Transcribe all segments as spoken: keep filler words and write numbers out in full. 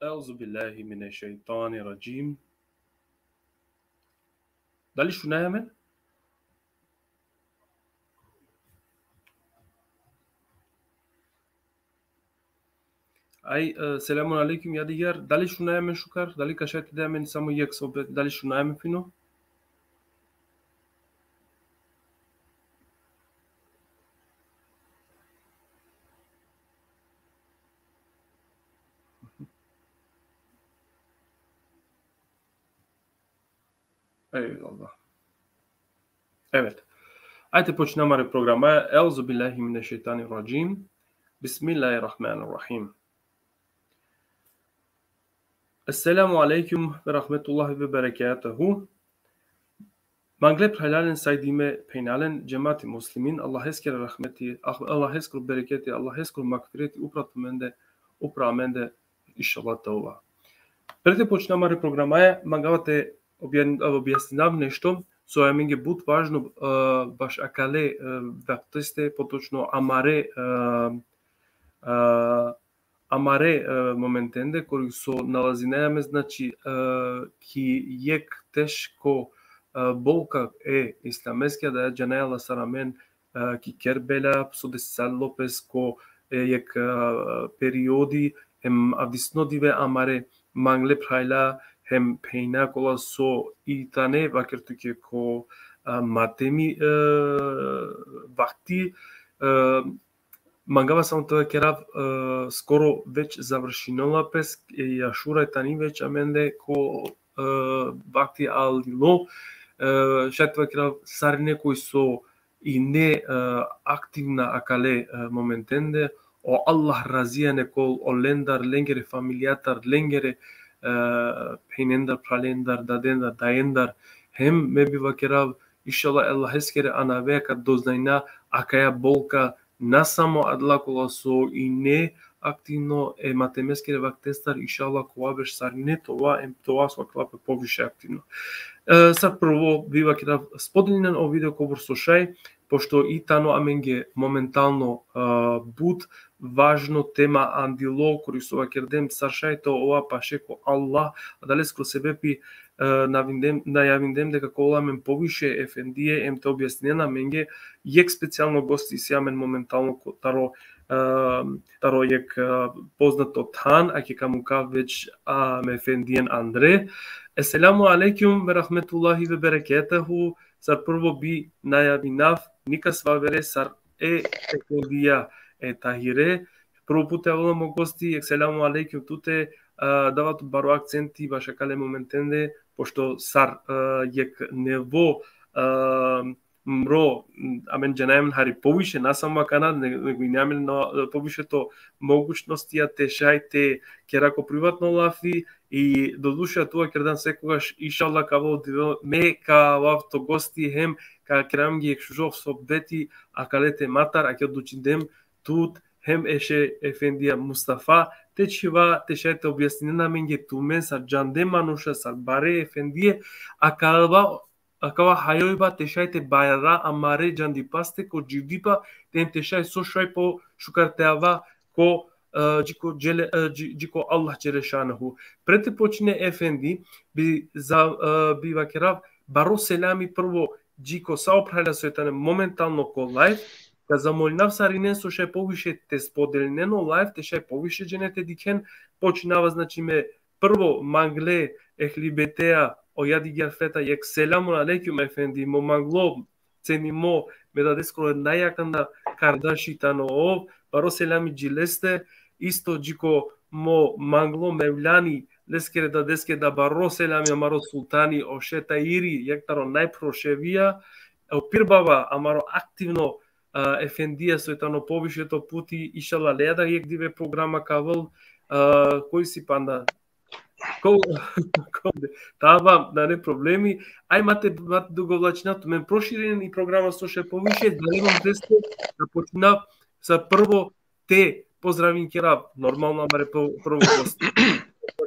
Euzu billahi mineşşeytanirracim. Dali šunaja amen? Aj, e, selamun alejkum, Jadiger. Dali šunaja amen šukar? Dali ka šaj te de amen samo jekh sohbet? Dali šunaja amen fino? Ejvallah. Evet. Ajde počnina amare programaja. Euzu billahi mineşşeytanirracim. Bismillahirrahmanirrahim. Esselamu alejkum ve rahmetullahi ve berekatuhu. Mangle phralalen, sajdime phenjalen, džemati muslimin, Allaheskere rahmeti, ah, Allaheskoro bereketi, Allaheskoro magfireti upra tumende, upra amende, inšallah teala. Pre te počnina amare programaja, mangava te obja-, objasninav nešto so amenge but važno, e, baš akale, e, vakteste, potočno amare, e, e, amare, e, momentende, kori so nalazinaja amen, znači, e, ki jekh teško, e, bolka e islameskija, da džanaja la sar amen, e, ki Kerbela, so desisalo pes ko, e, jekh, e, periodi, hem avdisno dive amare mangle phralja, hem phenja kola so i tane, vaker tuke ko, e, matemi, e, vakti, e, mangava samo te vakerav, e, skoro već završinela pes, e, Ašura tani već amende ko, e, vakti alilo, e, šaj te vakerav sarine koj so ine, e, aktivna akale, e, momentende, o Allah razija nekol olendar, lengere familijatar, lengere, e, phenjendar, phralendar, dadendar, dajendar, hem me bi vakerav, inšallah, Allaheskere anavea ka doznajna akaja bolka, na samo adala kola so ine aktivno e matemeskere vaktestar, inšallah, kova berš sarine te ova, em te ova so akava pe poviše aktivno. E, sar prvo bi vakerav spodelinen o video kobor so šaj, pošto i tano amenge momentalno, e, but važno tema andilo, kori so vakerdem sar šaj te ova paše ko Allah, adaleskoro sebepi, e, navindem, najavindem deka ka ovel amen poviše efendije, em te objasninen amenge, jekh specijalno gosti isi amen momentalno ko-, taro, e, taro jekh, e, poznato than, ake ka mukav već, a, me efendijen andre. Esselamu alejkum ve rahmetullahi ve berekatuhu. Sar prvo bi najavinav, nikasvavere sar e efendija e Tahire. Prvo put avela mo gosti, esselamu alejkum tute, a, dava tut baro akcenti baš akale momentende, pošto sar, a, jekh nevo, a, mro, amen džanaja amen hari poviše, na samo akana, ne-, nego ine amen na, poviše to mogućnostija te šaj te kera ko privatno lafi, i doduše tu vakerdan sekogaš, inšallah, ka ovel dive me ka avav to gosti hem ka kera amenge jekh šužo sohbeti akale tematar, ake odlučindem tut hem e šej efendija Mustafa, te čhiva, te šaj te objasninen amenge tumen sar džande manuša, sar bare efendije, akava, akava hajojba te šaj te bajara amare džandipaste ko dživdipa, te, te šaj so šaj po šukar te ava ko, e, dži ko džele-, e, dži-, dži ko Allah dželle šanuhu. Pre te počnine efendi, bi za-, e, bi vakerav baro selami prvo dži ko sa o phralja so tane momentalno ko live, ka zamolinav sarinen so šaj poviše te spodelinen o live, te šaj poviše džene te dikhen. Počinava, znači, me prvo mangle ehli bejteja, o Jadiger Feta, jekh selamun alejkum efendi, mo manglo, cenimo, me dadeskoro najjakanda kardaši tano ov, baro selami dži leste, isto dži ko mo manglo Mevlani, leskere dadeske da baro selami, amaro sultani, o šej Tahiri, jekh taro najphro šejevija, o Pirbaba, amaro aktivno, a, efendija so tano poviše to puti, inšallah, lea da jekh dive programa ka avel, a, koj si panda? Ko-, ko-, tamam, nane problemi. Aj, ma te, ma te dugovlačina tumen, proširinen i programa so šaj poviše, da lemom deste, da počninav sa prvo te pozdravin kerav, normalno, amare prvo, prvo gosti.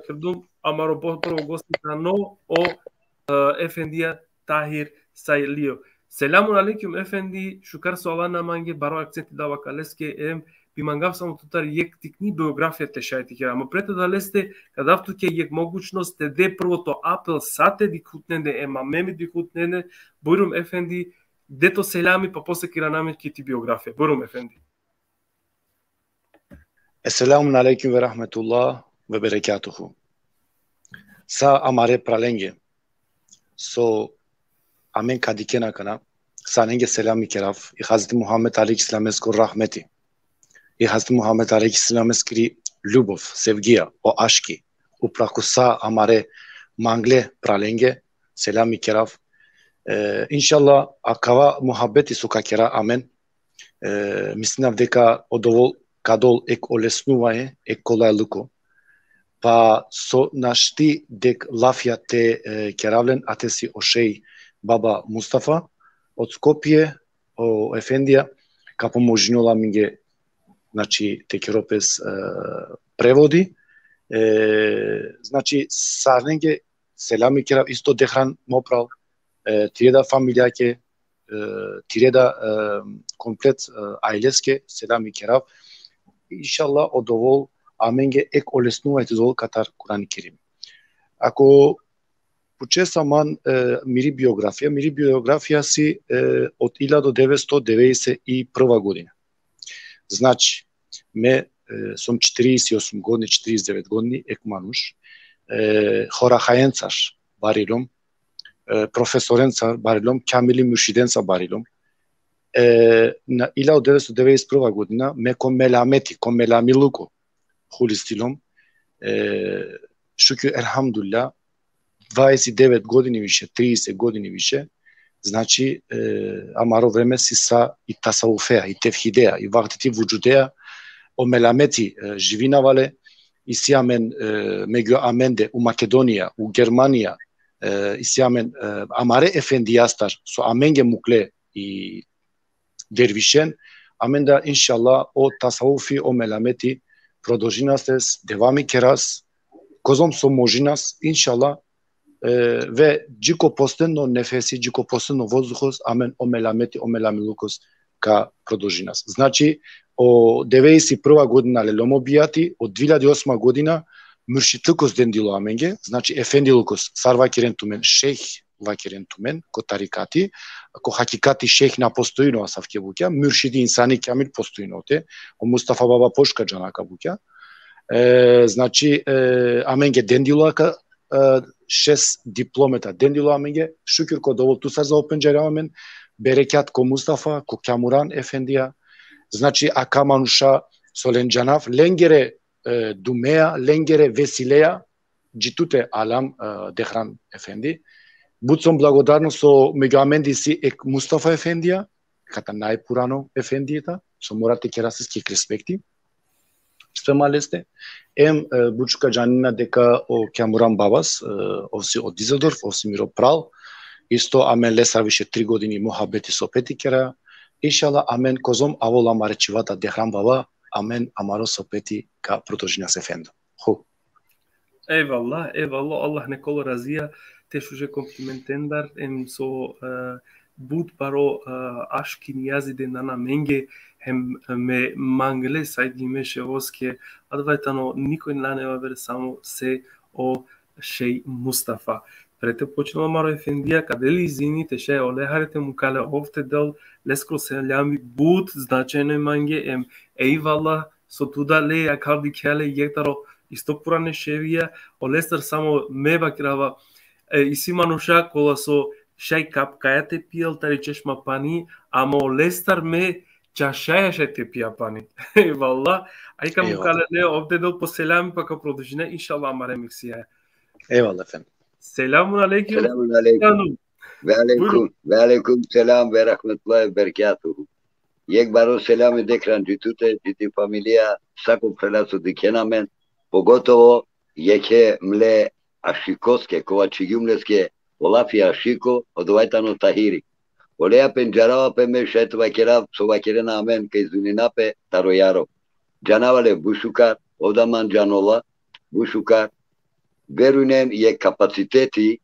Kerdum, amaro po-, prvo gosti tano o, e, efendija Tahir Sajlio. Selamun alejkum, efendi, šukar so alan amange, baro akcenti dava akaleske, em bi mangav samo tutar jekh tikni biografija te šaj te kera. Ama pred adaleste, ka dav tuke jekh mogućnost te de prvo to apel sa te dikhutnen de, em amen te dikhutnen de, bujrum efendi, de to selami, pa posle ka irana amen ki ti biografija. Bujrum efendi. Esselamun alejkum ve rahmetullah ve berekatuhu. Sa amare pralenge, so amen ka dikhena akana, sa lenge selami kerav, i Hazreti Muhammed alejhi selameskoro rahmeti, i Hazreti Muhammed alejhi selameskiri ljubov, sevgija, o aški, upra ko sa amare mangle pralenge, selami kerav. E, inšallah, akava muhabeti so ka kera amen, e, mislinav deka odovol ka dol ek olesnuvaje, ek kolajluko. Pa so našti dek lafija te, e, kerav len, ate si o šej baba Mustafa, od Skopje, o efendija, ka pomožinol amenge, znači, te kero pes, e, prevodi. E, znači, sarnenge selami kerav isto dehran mo pral, e, tire da familijake, e, tire da, e, komplet, e, aileske selami kerav. Inšallah, odovol amenge ek olesnuvaje te dol katar Kurani Kerim. Ako pučes amen, e, miri biografija, miri biografija si, e, od iljado devetsto devedeset i prva godina. Znači, me, e, som četrdeset osam godini, četrdeset devet godini, ek manuš, e, horahajencar barilom, e, profesorencar barilom, kamili muršidencar barilom. E, na iljado devetsto devedeset prva godina, me ko melameti, ko melamiluko hulistilom, e, šukir, elhamdulillah, dvadeset devet godini više, trideset godini više, znači, e, amaro vreme si sa i tasavufea, i tevhideja, i vahdeti vudžudeja, o melameti, e, živinavale, isi amen, e, megju amende, u Makedonija, u Germanija, e, isi amen, e, amare efendijastar, so amenge mukle i dervişen, amen da inšallah o tasavufi, o melameti prodolžinas tes, devami keras, kozom so možinas, inšallah, e, ve dži ko posledno nefesi, dži ko posledno vozduhos, amen o melameti, o melamilukos ka prodolžinas. Znači, o devedeset prva godina lelom o bijati, o dve hiljade osma godina muršitlikos dendilo amenge, znači efendilukos, sar vakeren tumen, šejh vakeren tumen, ko tarikati, ko hakikati šejh na postojinol asavke bukja, muršidi, insani kamil postojinol te, o Mustafa baba pošuka džana ka bukja. E, znači, e, amenge dendilo ka, e, šest diplometa dendilo amenge, šukir ko dovol tu sar za o pendžarja amen, berekjat ko Mustafa, ko Kjamuran efendija, znači, aka manuša so len džanav, lengere, e, dumeja, lengere vesileja, dži tute alam, e, dehran efendi. But som blagodarno so megju amende isi ek Mustafa efendija, kata najpurano efendija, so mora te keras leske respekti sprema leste. Em, e, but šukar džanena deka o Kjamuran babas, e, ov si o Düsseldorf, ov si miro pral, isto amen lestar više tri godini muhabeti, sohbeti kera. Inšallah, amen kozom avol amare čhivata dehran baba, amen amaro sohbeti ka prodolžinas efendo. Hu. Ejvallah, ejvallah, Allah nek ol razija te šuže komplimentendar, em so, e, but baro, e, aški nijazi dendana amenge, hem me mangle sajdime šehoske, adava tano nikoj nane aver samo se o šej Mustafa. Pred te počnel amaro efendija, ka del izini te šaj oleja hari te mukale, ov te del leskoro selami, but značajno mange, em ejvallah, so tu da le, akal dikhea le jekh taro isto purane šejevija, olestar samo me vakerava, e, isi manuša kola so šaj kapkaja te pijel tari češma pani, ama olestar me čašaja šaj te pija pani. Ejvallah, aj ka mukale le, ov te del po selami, pa ka prodolžina, inšallah, amare emisija. Ejvallah, efendim. Selamun alejkum. Selamun alejkum. Ve alejkum, ve alejkum selam ve rahmetullahi ve berekatuhu. Jekh baro selami dekran dži tute, dži ti familija, sako phrala so dikhena amen, pogotovo jekhe mle ašikoske, kova čhigjum leske, o lafi ašiko, odova tano Tahiri. Oleja pendžarava pe me šaj te vakerav, so vakerena amen, ka izvinina pe taro jaro. Džanava le but šukar, ov da man džanola, but šukar. Verujnen jekh kapaciteti,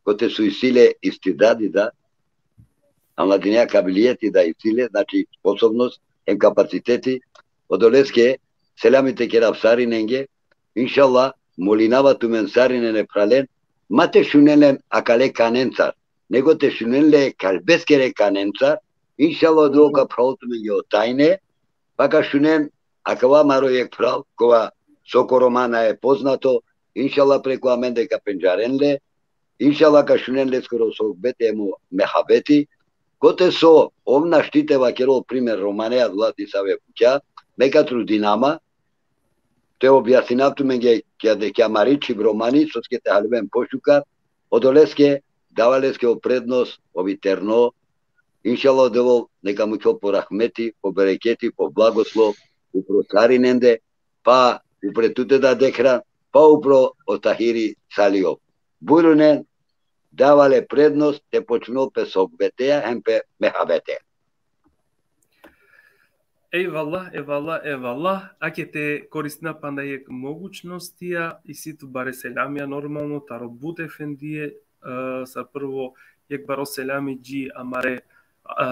kote so isi le istidadi da, omladinea kabilijeti da isi le, znači sposobnost, em kapaciteti, Odoleske selami te kerav sarinenge. Inšallah, molinava tumen sarinen e phralen, ma te šunen len akale kanencar, nego te šunen le kalbeskere kanencar. Inšallah, o Devel ka phravol tumenge o tajne, pa ka šunen akava amaro jekh phral, kova so ko Roma nae poznato, inšallah preko amende ka pendžaren le, inšallah ka šunen leskoro sohbeti hem o mehabeti, kote so ov našti te vakerol primer romane, adala disave bukja, me ka trudinama te objasninav tumenge ki, ki amari čhib romani, soske te haliven pošukar, odoleske dava leske o prednost, ov i terno, inšallah o Devel neka mukhel po rahmeti, po bereketi, po blagoslov, upro sarinende, pa upre tute da Dekhra, pa upro o Tahiri Saliov. Bujrunen, dava le prednost te počminol pe sohbeteja hem pe mehabeteja. Ejvallah, ejvallah, ejvallah. Ake te koristina panda jekh mogućnostija, isi tu bare selamija normalno, taro but efendije, e, sar prvo jekh baro selami dži amare, e,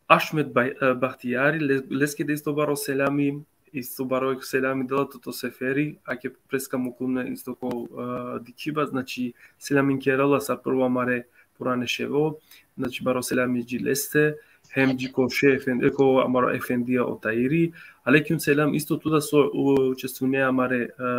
Ahmed Bah-, e, Bahtijari, le-, leske da isto baro selami, isto baro jekh selami dela tut o Seferi, ake preska muklum na isto ko, e, dikhiba, znači, selamin kerela sar prvo amare purane ševo, znači, baro selami dži leste, hem dži ko še efendi, ko amaro efendija o Tairi. Alejkum selam, isto tu da so, u-, učestvujne amare, e,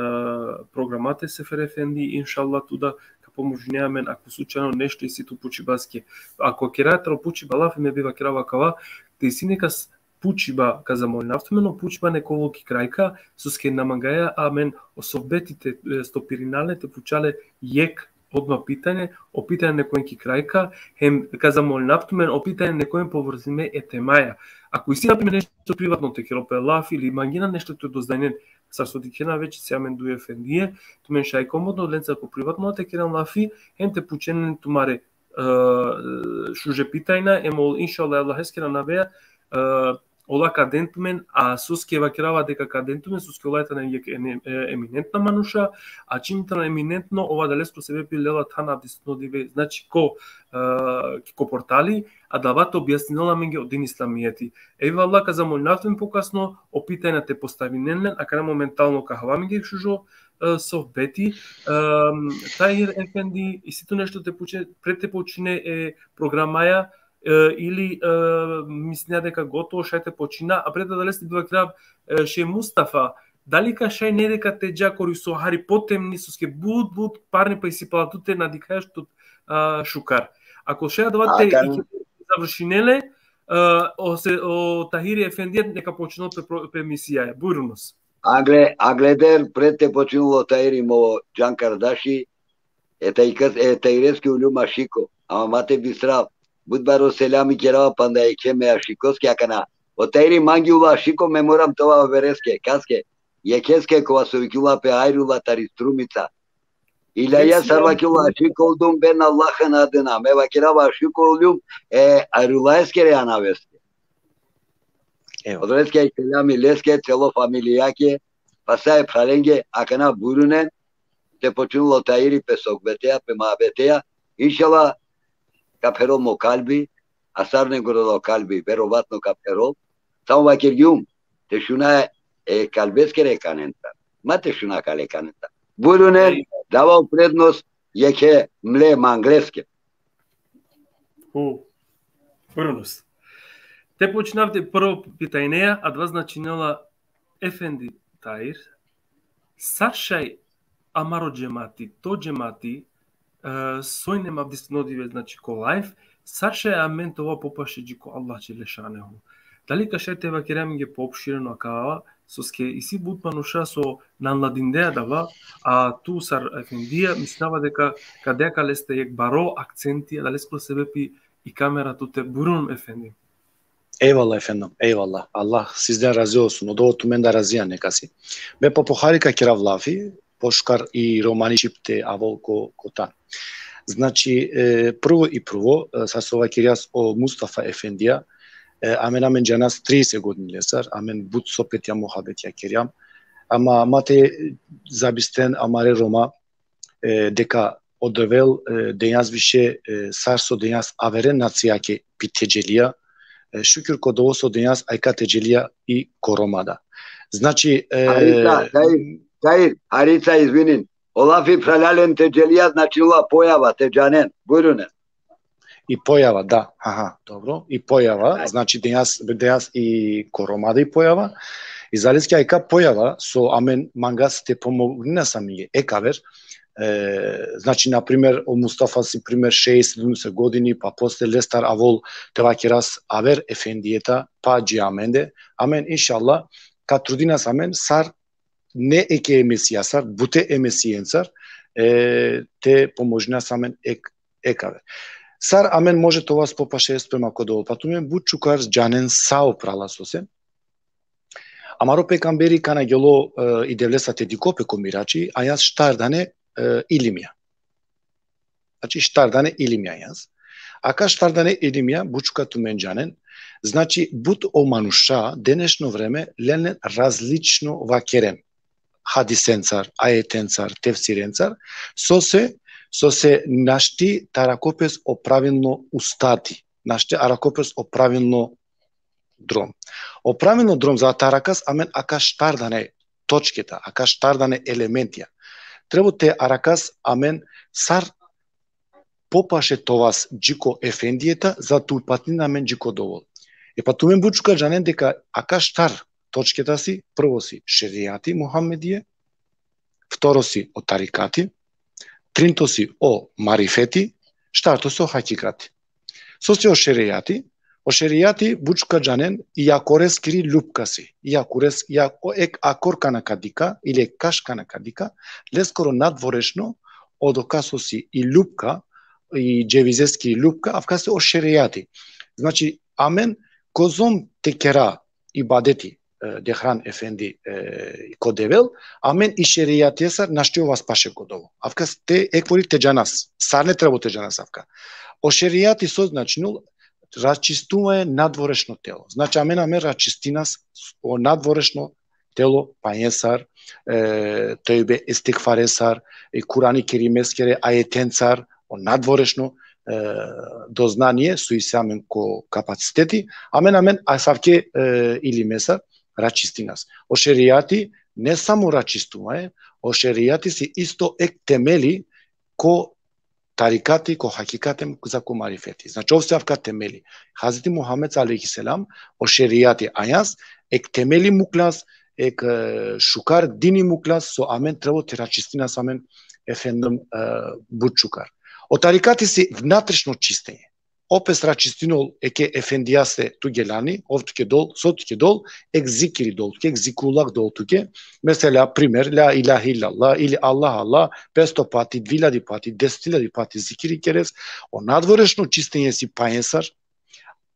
programate Sefer efendi, inšallah tu da ka pomožine amen, ako slučajno nešto isi tu pučibaske. Ako kera taro pučiba lafi, me bi vakerava akava, te isi nekas pučiba, ka zamolinav tumen o pučiba nek ovel ki krajka, soske na mangaja amen o sohbeti te, e, stopirina le, te puča le jekh odma pitanje, o pitanje nek oven ki krajka, hem ka zamolinav tumen o pitanje nek oven povrzime e temaja. Ako isi, na primer, nešto privatno te kerol pe lafi ili mangena nešto te doznajnen, sar so dikhena veće, si amen duj efendije, tumen šaj komodno lenca ko privatno te keren lafi, hem te pučen tumare, e, šuže pitajna, hem ol, inšallah, Allaheskere anaveja, e, ola ka den tumen, a soske vakerava deka ka den tumen, soske ola tane jekh ene-, e, eminentna manuša, a čim tano eminentno, ov adalesko sebepi lela than avdisutno dive, znači, ko, e, ko portali, adava te objasninel amenge o din islamijeti. Ejvallah, ka zamolinav tumen pokasno o pitajna te postavinen len, akana momentalno ka hava amenge šužo, e, sohbeti. Em, Tahir efendi, isi tu nešto te pučhe, pred te počine e programaja, e, ili, e, mislina deka gotovo, šaj te počina, a pred adaleste bi vakerav, e, šej Mustafa, dali ka šaj ne deka te dža kori so hari potemni, soske but, but parni pa isi pala tute, na dikhaja tut, a, šukar. Ako šaj adava te, akan, i ke završine le, e, o se, o Tahiri efendija neka počinel pe pro-, pe emisija. Bujrunuz. Agle-, agleder pred te počinel o Tahiri, mo džan kardaši, e Tahireske, e Tahireske uljum ašiko, ama ma te bistrav, but baro selami kerava panda jekhe me ašikoske akana. O Tahiri mange ula ašiko, me moram te ova avereske, kaske, jekheske kova so vikela pe Hajrula tari Strumica. Ilaja, sar vakela, ašiko oldum ben Allahın adına, me vakerava ašiko oldum e Hajrulaeskere anaveske. Evo. Odoleske selami leske, celo familijake, pa sa e phralenge, akana bujrunen, te počinel o Tahiri pe sohbeteja, pe muhabeteja, inšallah, ka pherol mo kalbi, a sar nego o kalbi, verovatno ka pherol, samo vakergjum, te šuna e kalbeskere kanencar, ma te šuna akale kanencar. Bujrunen, dava o prednost jekhe mle mangleske. Hu. Bujrunuz. Te počinav te prvo pitajneja, adava značinela, efendi Tahir, sar šaj amaro džemati, to džemati, e, soj ine avdisutno dive, znači, ko lajv, sar šaj amen te ova popaše dži ko Allah dželle šanuhu. Dali ka šaj te vakere amenge poopšireno akava, soske isi but manuša so na anladinde adava, a tu sar efendija, mislinava deka ka de akaleste jekh baro akcenti, adalesko sebepi i kamera tute. Bujrun, efendi. Eyvallah efendim, eyvallah. Allah sizden razı olsun. O da o tumenden razı yani nekasi. Me po pohari ka kerav lafi, pošukar i romani čhib te avol ko, ko than. Znači, e, prvo i prvo, e, sar so vakergjas o Mustafa efendija, e, amen, amen džanas trideset godine lestar, amen but sohbetja, muhabetja kergjam. Ama ma te zabisten amare Roma, e, deka o Devel, e, denjas više, e, sar so denjas averen nacijake pi tedželija, E, šukir ko Devel so denjas ajka tedželija i ko Roma da. Znači, e, Harica, Tahir, Tahir, Harica, izvinin. O lafi phralalen tedželija značinela pojava, te džanen. Bujrunen. I pojava, da, aha, dobro, i pojava, Ajde. Znači denjas, denjas i ko Roma da i pojava, i zaleske ajka pojava, so amen mangas te pomogninas amenge, ek aver, e, znači, na primer, o Mustafa si primer šeised, sedumdeset godini, pa posle lestar avol te vakeras aver efendijeta, pa dži amende, amen, inšallah, ka trudinas amen, sar ne eke emesija sar, bute emesijencar, e, te pomožnas amen ek, ek aver. Sar amen može te ovas popaše sprema ko Devel, pa tumen but šukar džanen sa o prala sose. Amaro pejgamberi kana gelo, e, i Devlesa te dikho pe ko Mirači, anjas štar dane, e, ilimija. Znači, štar dane ilimija anjas. Aka štar dane ilimija, but šukar tumen džanen, znači, but o manuša, denešno vreme, len različno vakeren. Hadisencar, ajetencar, tefsirencar, sose, sose našti te arakho pes o pravilno ustadi, našti arakho pes o pravilno drom. O pravilno drom za te arakas amen aka štar dane točketa, aka štar dane elementija. Trebo te arakas amen sar popaše te ovas dži ko efendijeta, za te upatnin amen dži ko Devel. E pa tumen but šukar džanen deka aka štar točketa si, prvo si šerijati Muhammedije, vtoro si o tarikati, trinto si o marifeti, štarto si o hakikati. Sose o šerijati? O šerijati, but šukar džanen, i akoreskiri lupka si. I akores, i ako ek akor kana ka dikha, ili ek kaš kana ka dikha, leskoro nadvorešno, odoka so si i lupka, i dževizeskiri lupka, avka si o šerijati. Znači, amen kozom te kera ibadeti, e, dehran efendi, e, ko Devel, amen i šerijatesar našti ovas paše ko Devel. Avka si te ekvori te džanas, sar ne trebo te džanas avka. O šerijati so značinol? Račistuvanje nadvorešno telo. Znači, amen, amen račistinas o nadvorešno telo panjesar, e, tevbe, istigfaresar, e, Kurani Kerimeskere ajetencar, o nadvorešno, e, doznanie, so isi amen ko kapaciteti, amen, amen asavke, e, ilimesar račistinas. O šerijati ne samo račistuvanje, o šerijati si isto ek temeli ko tarikati, ko hakikati, za ko marifeti. Znači, ov si avka temeli. Hazreti Muhammed alejhi selam, o šerijati anjas, ek temeli muklas, ek, e, šukar dini muklas, so amen trebo te račistinas amen, efendim, e, but šukar. O tarikati si vnatrešno čistenje. Ov pes račistinol eke efendijaste tu gelani, ov tuke dol, so tuke dol, ek zikiri dol tuke, ek zikrullah dol tuke. Mesela, primer, la ilahe illallah, ili Allah, Allah, pesto pati, dviljadi pati, desetiljadi pati zikiri keres, o nadvorešno čistenje si panjesar,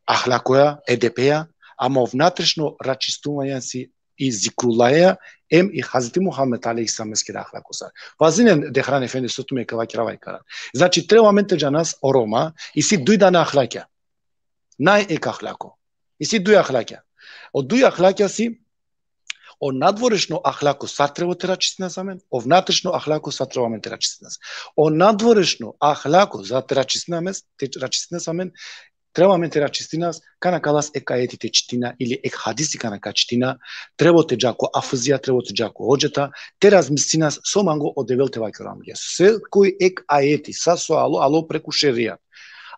ahlakoja, edepeja, ama o vnatrešno račistuvanje si i zikrullaheja, em i Hazreti Muhammed alejhi selameskere ahlakosar. Pazinen, dehran efendi, so tumen ka vakerav ajkara. Znači, treba amen te džanas o Roma, isi duj dana ahlakja. Naj ek ahlako. Isi duj ahlakja. O duj ahlakja si, o nadvorešno ahlako sar trebo te račistinas amen, o vnatrešno ahlako sar trebo amen te račistinas. O nadvorešno ahlako za te račistinas amen, te račistinas amen, treba amen te račistinas, kana ka las ek ajeti te čitina ili ek hadisi kana ka čitina, trebo te dža ko hafizija, trebo te dža ko hodžeta, te razmislinas so mango o Devel te vakerel amenge. Sekoj ek ajeti, sa so alo, alo preku šerijat.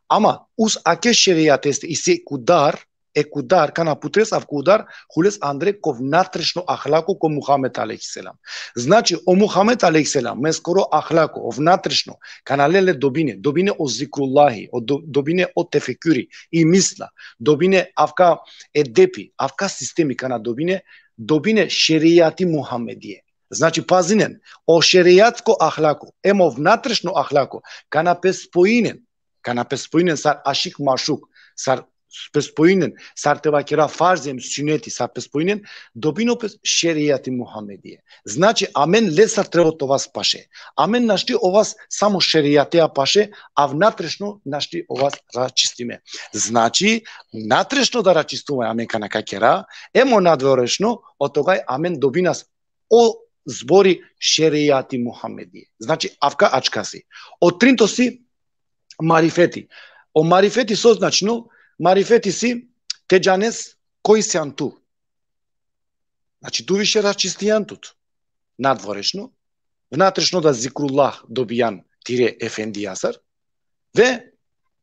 Ama us ake šerijateste isi ek udar, ek udar, kana putres avko udar, hules andre ko vnatrešno ahlako ko Muhammed alejhi selam. Znači, o Muhammed alejhi selam, meskoro ahlako, o vnatrešno, kana lele dobine, dobine o zikrullahi, o do-, dobine o tefekuri, i misla, dobine avka edepi, avka sistemi kana dobine, dobine šerijati Muhammedije. Znači, pazinen, o šerijatsko ahlako, em o vnatrešno ahlako, kana pes spojinen, kana pes spojinen sar ašik mašuk, sar pes spojinen, sar te vakera farzi em suneti, sar pes spojinen, dobino pes šerijati Muhammedije. Znači, amen lesar trebo te ovas paše. Amen našti ovas samo šerijateja paše, a vnatrešno našti ovas račistime. Znači, vnatrešno da račistuvanje amen kana ka kera, em o nadvorešno, otogaj amen dobinas o zbori šerijati Muhammedije. Znači, avka ačka si. O trinto si marifeti. O marifeti so značinol? Marifeti si, Te džanes koj sian tu. Znači, tu više raščistijan tut. Nadvorešno. Vnatrešno da zikrullah dobijan tire efendijasar. Ve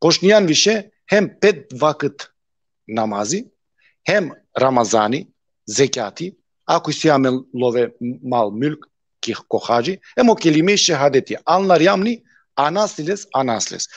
počnijan više hem pet vakit namazi, hem Ramazani, zekjati, ako isi amen love mal mülk, ki ko hadži, hem o kelime šehadeti, alnar jamni, anasliles, anasles.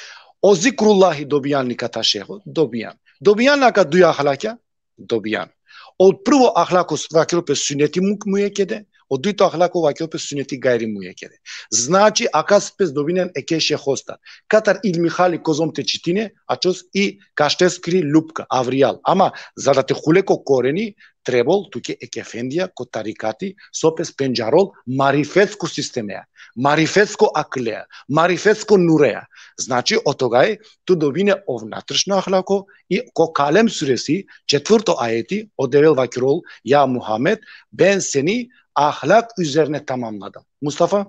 O zikrullahi dobijan li kata šeho, dobijan. Dobijan aka duj ahlakja, dobijan. O prvo ahlako vakiro pe suneti mu-, muekede, o dujto ahlako vakiro pe suneti gajri muekede. Znači, akas pes dobinen eke šehostar. Katar ilmi hali kozom te čitine, ačhos i kašteskiri lupka, avrijal. Ama, za da te hule ko koreni, trebol tuke ek efendija ko tarikati, so pes pendžarol marifetsko sistemea, marifetsko aklea, marifetsko nurea. Znači, otogaj, tu dobine o vnatrešno ahlako i ko Kalem suresi, četvrto ajeti, o Devel vakirol, ja Muhammed, ben seni ahlak üzerine tamamladım. Mustafa?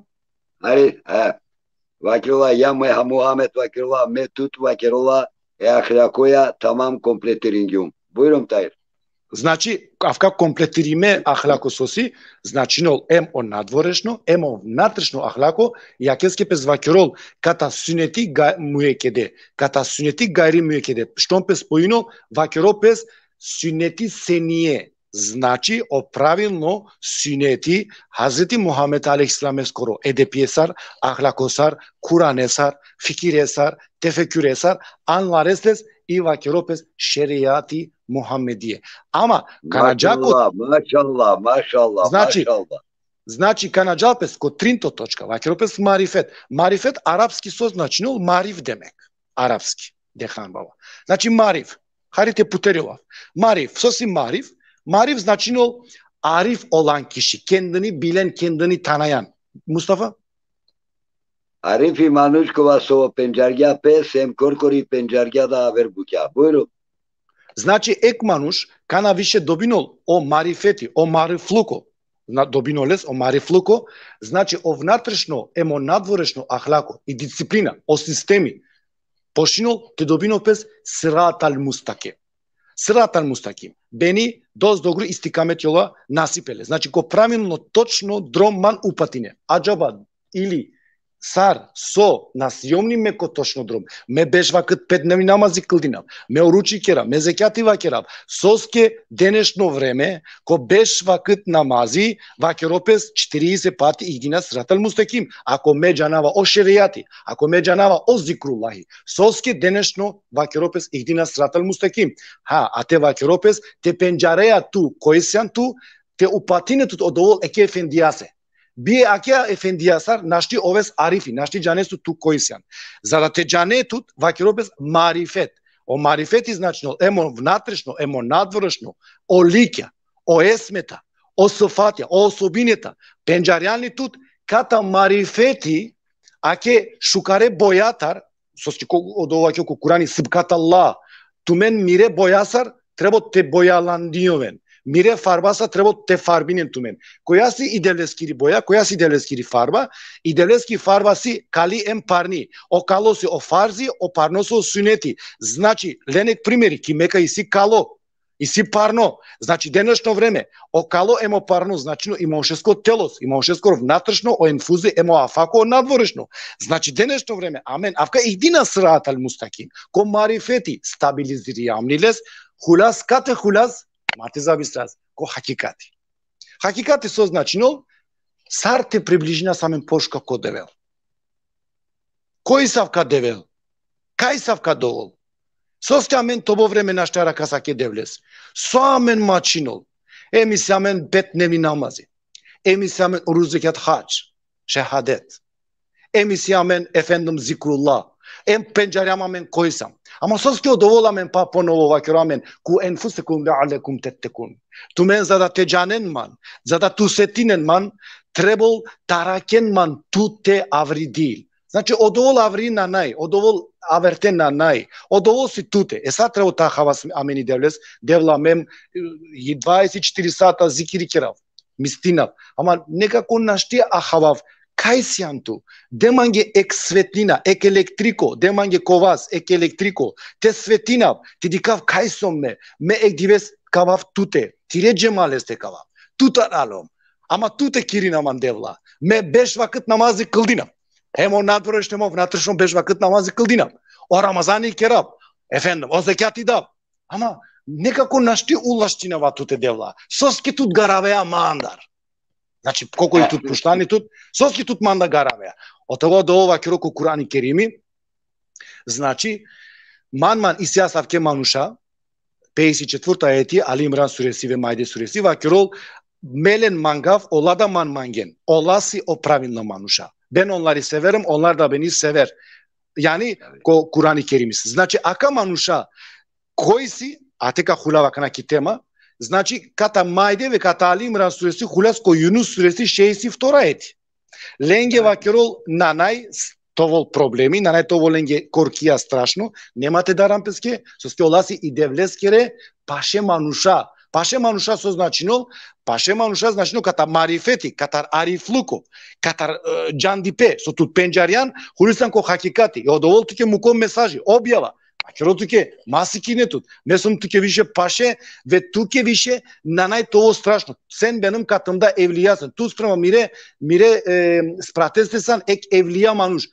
Hari, e, vakirla, ja Muha-, Muhammed vakirla, me tut vakirla, e ahlakoja tamam kompletiringjum. Bujrum, Tahir. Znači, avka kompletirime ahlako so si, značinol em o nadvorešno, em o vnatrešno ahlako, i akeske pes vakirol, kata suneti ga-, muekede, kata suneti gajri muekede, štom pes pojino, vakiro pes suneti senije, znači, o pravilno suneti Hazreti Muhammed alejhi selameskoro, edepijasar, ahlakosar, Kuranesar, fikiresar, tefeküresar, anlarestes i vakiro pes šerijati Muhammedije. Ama, kana dža ko... Mašallah, mašallah, mašallah, Znači, mašallah. Znači, kana džal pes ko trinto točka, vakiro pes marifet. Marifet arapski so značinol, marif demek. Arapski, dehan baba. Znači, marif. Hari te puterjol. Marif, so si marif? Marif značinol arif olan kişi, kendini bilen, kendini tanıyan. Mustafa? Arif i manuš kova so pendžargja pes, em korkori pendžargja da aver bukja. Bujrum. Znači, ek manuš kana više dobinol o marifeti, o marifluko, na, dobinoles o marifluko, znači, o vnatrešno, em o nadvorešno ahlako i disciplina, o sistemi, počinol te dobinol pes siratal mustakim. Siratal mustakim. Beni dos dogru istikamet jola nasipele. Znači, ko pravilno, točno drom man upatine. Adžaba ili sar, so, na sijom li me ko točno drom. Me beš vakit petdnevni namazi kldinav. Me oruči kerav, me zekjati vakerav. Soske denešno vreme, ko beš vakit namazi, vakiro pes četirdeset pati ihdina siratal mustakim. Ako me džanava o šerijati, ako me džanava o zikrullahi, soske denešno vakiro pes ihdina siratal mustakim. Ha, a te vakiro pes, te pendžareja tu, koj sian tu, te upatine tut odovol eke efendijase. Bi ake efendijasar našti oves arifi, našti džanes tu, tu koj sian. Za da te džane tut, vakiro pes marifet. O marifeti značinol, em o vnatrešno, em o nadvorešno, o likja, o esmeta, o sifatja, o osobineta, pendžarjan li tut, kata marifeti, ake šukare bojatar, soske ko, odova ko Kurani, sibghat Allah, tumen mire bojasar, trebol te bojalandioven. Mire farbasa trebol te farbinen tumen. Koja si i Devleskiri boja, koja si i Devleskiri farba, i Devleski farba si kali em parni. O kalo si o farzi, o parno si o suneti. Znači, len ek primeri, ki Meka isi kalo, isi parno. Znači, denešno vreme, o kalo em o parno, znači, i manušesko telos, i manušesko vnatrešno, o enfuzi, em o afako, o nadvorešno. Znači, denešno vreme, amen, avka ihdina siratal mustakim, ko marifeti stabilizirijam li les, hulas kate hulas, ma te zabistras, ko hakikati. Hakikati so značinol, sar te približinas amen poška ko Devel. Koj si avka Devel? Kaj si avka dovol? Soske amen tobo vreme našti arakas ake Devles? So amen mačinol? Em isi amen petdnevni namazi. Em isi amen oruž, zekjat, hadž, šehadet. Em isi amen, efendim, zikrullah. Em pendžarjam amen koj sam. Ama soske odovol amen pa ponovo vakiro amen, ku enfusekum leallekum tettekun. Tumen za da te džanen man, za da te osetinen man, trebol te araken man tute avridil. Znači, odovol avri nanaj, odovol averte nanaj, odovol si tute. E sar trebol te ahavas amen i Devles, Devla mem, i dvadeset i četiri sata zikiri kerav, mistinav. Ama nekako našti ahavav kaj sian tu? De mange ek svetlina, ek elektriko, de mange ko vas, ek elektriko, te svetlinav, te dikhav kaj som me, me ek dives ka avav tute, tire džemaleste ka avav, tutar alom. Ama tute kirina man Devla. Me beš vakit namazi kldinav. Hem o nadvorešno, hem o vnatrešno beš vakit namazi kldinav. O Ramazani kerav. Efendim, o zekjati dav. Ama nekako našti ulaštinava tute Devla. Soske tut garavea mandar. Znači, koliko i tut puštani tut, soske tut manda garavea. Otoga dova kero ko Kurani Kerimi, znači, man man isi asavke manuša, pedeset četvrto ajeti, Ali Imran suresi ve Maide suresi, vakerol, me len mangav, ola da man mangen, ola si o pravilno manuša. Ben onlari severim, onlar da beni sever. Yani, ko Kurani Kerimi si. Znači, aka manuša, koj si, a te ka hulava akana ki tema, znači, kata Maide ve kata Ali Imran suresi, hulas ko Junus suresi, šeisiftora ajeti. Lenge vakerol nanaj, s-, tovol problemi, nanaj tovol lenge korkija strašno, nema te daran peske, soske ola si i Devleskere paše manuša. Paše manuša so značinol? Paše manuša značinol katar marifeti, katar arifluko, katar, e, džandipe, so tut pendžarjan, hulisan ko hakikati. I odovol tuke muko mesaži, objava. Vakerol tuke, ma sikine tut. Me som tuke više paše, ve tuke više nanaj tovo strašno. Sen benim katımda evlijasan. Tu sprema mire, mire, e, sprateste san ek evlija manuš.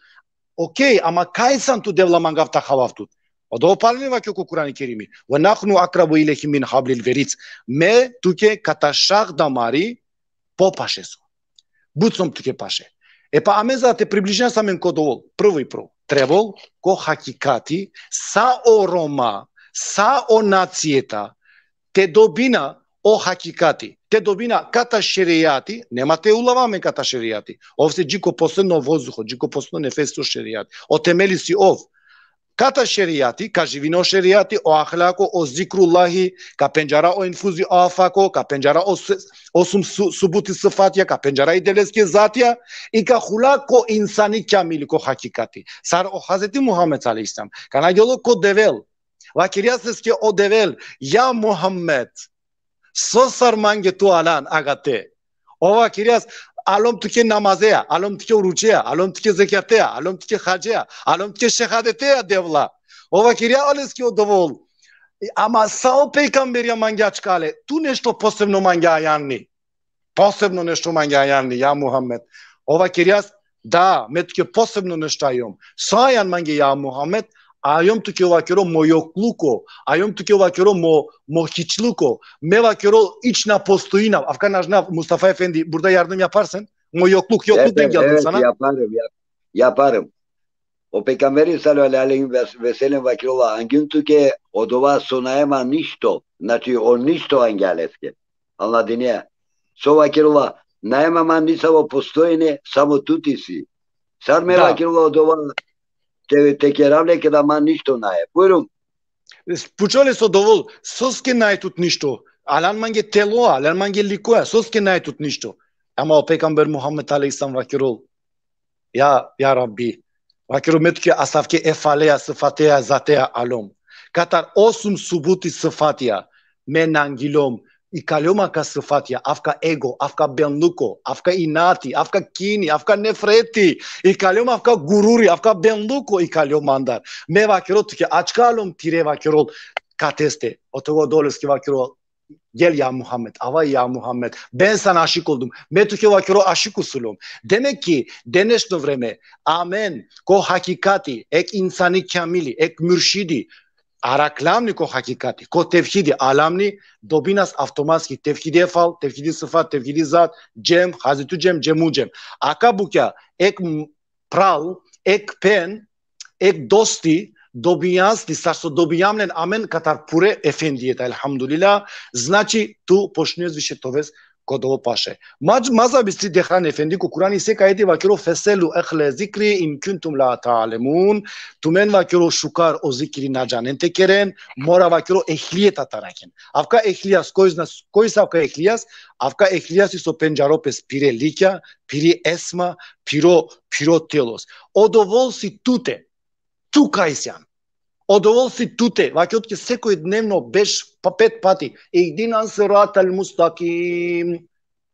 Okej, ama kaj san tu Devla mangav ta havav tut? Odova palini vakerol ko Kurani Kerimi. Ve nahnu akrabu ilejhi min hablil verid. Me tuke kata šah damari popaše so. But som tuke paše. E pa amen za te približina sa amen ko dovol. Prvo i prvo. Trebol ko hakikati, sa o Roma, sa o nacijeta, te dobina o hakikati, te dobina kata šerijati, nema te ulava amen kata šerijati. Ov si dži ko posledno vozduho, dži ko posledno nefesi o šerijati. O temeli si ov. Kata šerijati, ka živina o šerijati, o ahlako, o zikrullahi, ka pendžara o infuzi, o afako, ka pendžara o se-, osum su-, subuti sifatija, ka pendžara i Devleske zatija, i ka hula ko insani kamili, ko hakikati. Sar o Hazreti Muhammed alejhi selam. Kana gelo ko Devel. Vakerja leske o Devel, ja Muhammed, so sar mange tu alan agate? Ov vakerja, alom tuke namazeja, alom tuke oručeja, alom tuke zekjateja, alom tuke hadžeja, alom tuke šehadeteja Devla. Ov vakerja leske odovol. Ama sa o pejgamberja mange ačkale, tu nešto posebno mange ajanni. Posebno nešto mange ajanni, ja Muhammed. Ov vakerja, da, me tuke posebno nešto ajom. So ajan mange, ja Muhammed? Ajom tuke, vakero, mo jokluko, ajom tuke, vakero, mo, mo hičluko. Me, vakero, ič na postojinav. Avka na žnav, Mustafa Efendi, burada yardım yaparsın. Mo jokluk, jokluk, evet, denk geldim, evet, sana. Yaparım, yap-, yaparım. O pejgamberi sallallahu alejhi ve sellem vakerola, angjum tuke odova so nae ma ništo, znači o ništo angja leske. Anladinea? So vakerola, nae ma man nisavo postojne, samo tu ti si. Sar me, da, vakerola odova te, te kerav le keda man ništo nae. Bujrum. Pučo leske odovol, soske nae tut ništo? Alan mange telo, alan mange likoja, soske nae tut ništo? Ama o pejgamber Muhammed alejhi selam vakerol, ja, ja Rabbi, vakero, me tuke asavke efaleja, sifateja, zateja alom. Katar osum subuti sifatija, me na angjilom, ikaljom avka sifatija, avka ego, avka benluko, avka inati, avka kini, avka nefreti, ikaljom avka gururi, avka benluko, ikaljom mandar. Me, vakero, tuke ačka alom tire, vakero, kateste. Otoga odova leske vakero, gel ja Muhammed, ava ja Muhammed, ben sana aşık oldum. Me tuke, vakero, aşık usulom. Demek ki, denešno vreme, amen, ko hakikati, ek insani kamili, ek muršidi, araklamni ko hakikati, ko tevhidi alamni, dobinas avtomatski tevhidi efal, tevhidi sifat, tevhidi zat, džem, hazitu džem, džemu džem. Aka bukja, ek m-, pral, ek phen, ek dosti, dobinjas li, sar so dobinjam len amen katar pure efendijeta, elhamdulillah, znači tu počneš više te oves ko dova paše. Ma, ma za bistri dehran efendi, ko Kurani sek ajeti vakero, feselu ehle zikri in kuntum la ta'lemun. Tumen, vakero, šukar o zikri na džanen te keren, mora, vakero, ehlijeta te arakhen. Avka ehlijas, koj zna, koj si avka ehlijas? Avka ehlijas si so pendžaro pes pire likja, piri esma, piro, piro telos. Odovol si tute. Tu kaj sian. Odovol si tute. Vakero tuke sekoj dnevno beš pa pet pati. Ihdina siratal mustakim.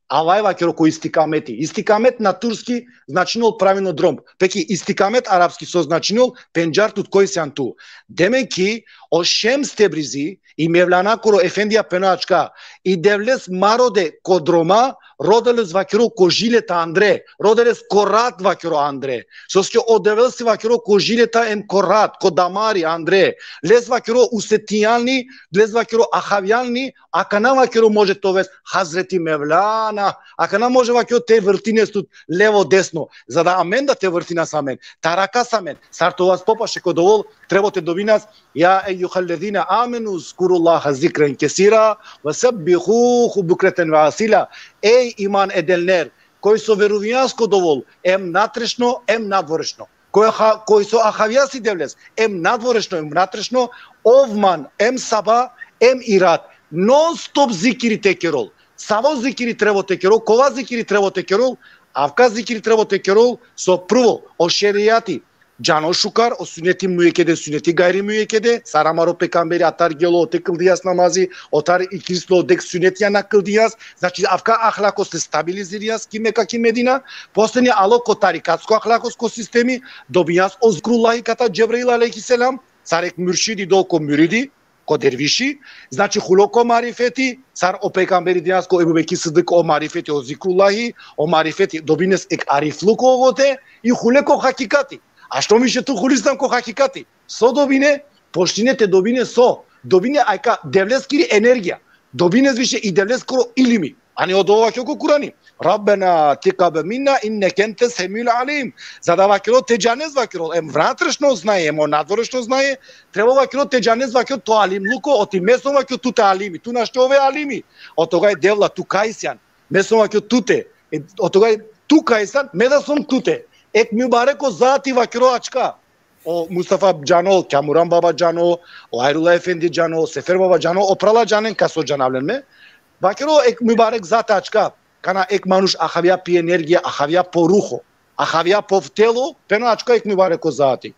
Ava e vakero ko istikameti. Istikamet na turski značinol pravilno drom. Peki istikamet arapski so značinol? Pendžar tut koj sian tu. Demek ki o Šems Tebrizi i Mevlana koro efendija peno ačka: i Devles ma rode ko droma, rode les vakero ko žileta andre, rode les ko rat vakero andre. Soske o Devles si vakero ko žileta em ko rat, ko damari andre. Les vakero usetijalni, les vakero ahavijalni, akana vakero može te oves Hazreti Mevlana, akana može vakero te vrtines tut levo desno, za da amen da te vrtinas amen, te arakas amen, sar te ovas popaše. Ko dovol, trebo te dobinas: ja ejjuhellezine amenu zkurullaha zikren kesira ve sebbihuhu bukreten ve asila. Ej iman edenler, koj so verujnjas ko dovol, em natrešno, em nadvorešno. Koj, ha, koj so ahavjas i Devles, em nadvorešno, em natrešno, ov man, em saba, em i rat, non stop zikiri te kerol. Savo zikiri trebo te kerol, kova zikiri trebo te kerol? Avka zikiri trebo te kerol, so prvo, o šerijati, džano šukar, o suneti mujekede, suneti gajri mujekede, sar amaro pejgamberi atar gelo, ote kldijas namazi, otar i krislo, dek sunetija na kldijas, znači avka ahlakos te stabilizirijas ki Meka, ki Medina, poslednja alo ko tarikatsko ahlakos, ko sistemi, dobijas o zikrullahi kata Džebrail alejhi selam, sar ek muršidi do ko muridi, ko derviši, znači hulo ko marifeti, sar o pejgamberi dinjas ko Ebu Bekir Siddik o marifeti, o zikrullahi, o marifeti, dobines ek arifluko ogote, i hule ko hakikati. A što više tu hulistan ko hakikati, so dobine? Počnine te dobine so? Dobine ajka Devleskiri energija. Dobine više i Devleskoro ilimi. Ani odova ko Kurani: Rabbena tekabbel minna inneke entes semiul alim. Za da vakero te džanes vakero, em vnatrešno znaje, em o nadvorešno znaje, treba vakero te džanes vakero to alimluko, oti me som vakero tute alimi, tu našti ove alimi. Otoga e Devla, tu kaj sian? Me som vakero tute. E, otoga e tu kaj sian, me da som tute. Ek mubareko zati vakero ačka. O Mustafa džano, Kamuran baba džano, o Hayrullah Efendi džano, Sefer baba džano, o prala džanen, kaso džanavlen me. Vakero ek mubarek zat ačka, kana ek manuš ahavja pi energija, ahavja po ruho, ahavja po telo, peno ačka ek mubareko zati.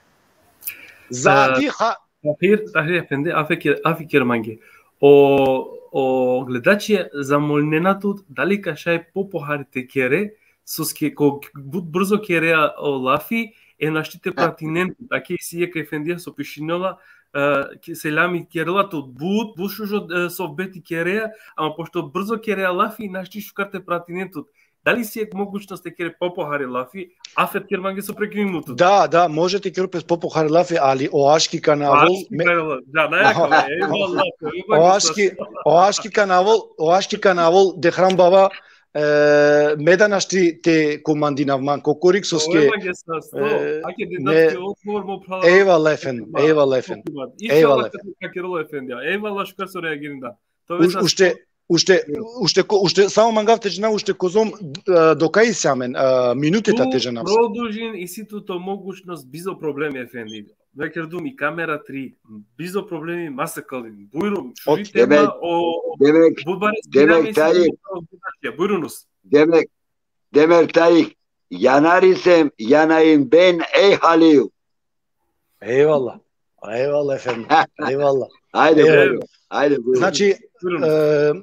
Zati ha... Tahir, Tahir Efendi, afi ker, afi ker mange. O, o gledačija zamolnena tut, dali ka šaj popohari te kere, soske ko but brzo kerea o lafi, e našti te pratinen tut. Ake isi jekh efendija so pišinela, e, ki selami kerela tut, but, but šužo, e, sohbeti kerea, ama pošto brzo kerea lafi, našti šukar te pratinen tut. Dali si jekh mogućnost te kere popohari lafi, afet ker mange so prekinimo tut. Da, da, može te kere pes popohari lafi, ali o aški kana avol... Aški me-, kana avol, da, na, jako, ejvallah, o aški, o aški kana avol, o aški kana avol, Dehran baba, e, me da našti te komandinav man kokorik, soske, e, ake, me, odgovor mo prava. Ejvallah efendim, ejvallah efendim. Ejvallah efendim. Ejvallah, šukar so reagirindan. Ušte, ušte, ušte, ko-, ušte, samo mangav te džanav, ušte kozom, e, dokaj isi amen, e, minuteta te džanav. Produžin, isi tut o mogućnost bizo problemi, efendi. Vakerdum i kamera tri, bizo problemi, ma se kalin. Bujrum, šuži tema, demek, o, o, demek, but bare, demek, Tahir, bujrunuz. Demek, demek, Tahir, janarisem, janajin ben, ej halil. Ejvallah. Ejvallah efendim. Ejvallah. Ajde, bujrum. Ajde, bujrum. Znači, e,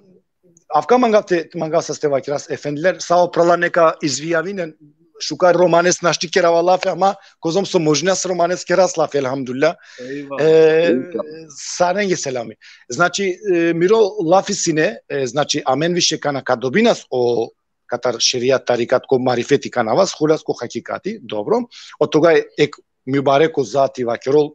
avka mangav te, mangav sas te vakeras, efendiler, sa o prala neka izvijavinen, šukar romanes našti kerava lafi, ama kozom so možina sa romanes keras lafi, elhamdulillah. Ejvallah. E, sarenge selami. Znači, e, miro lafi sine, e, znači, amen više kana ka dobinas o katar šerijat, tarikat, ko marifeti kana avas, hulas ko hakikati, dobro. Otoga ek mubareko zati vakerol,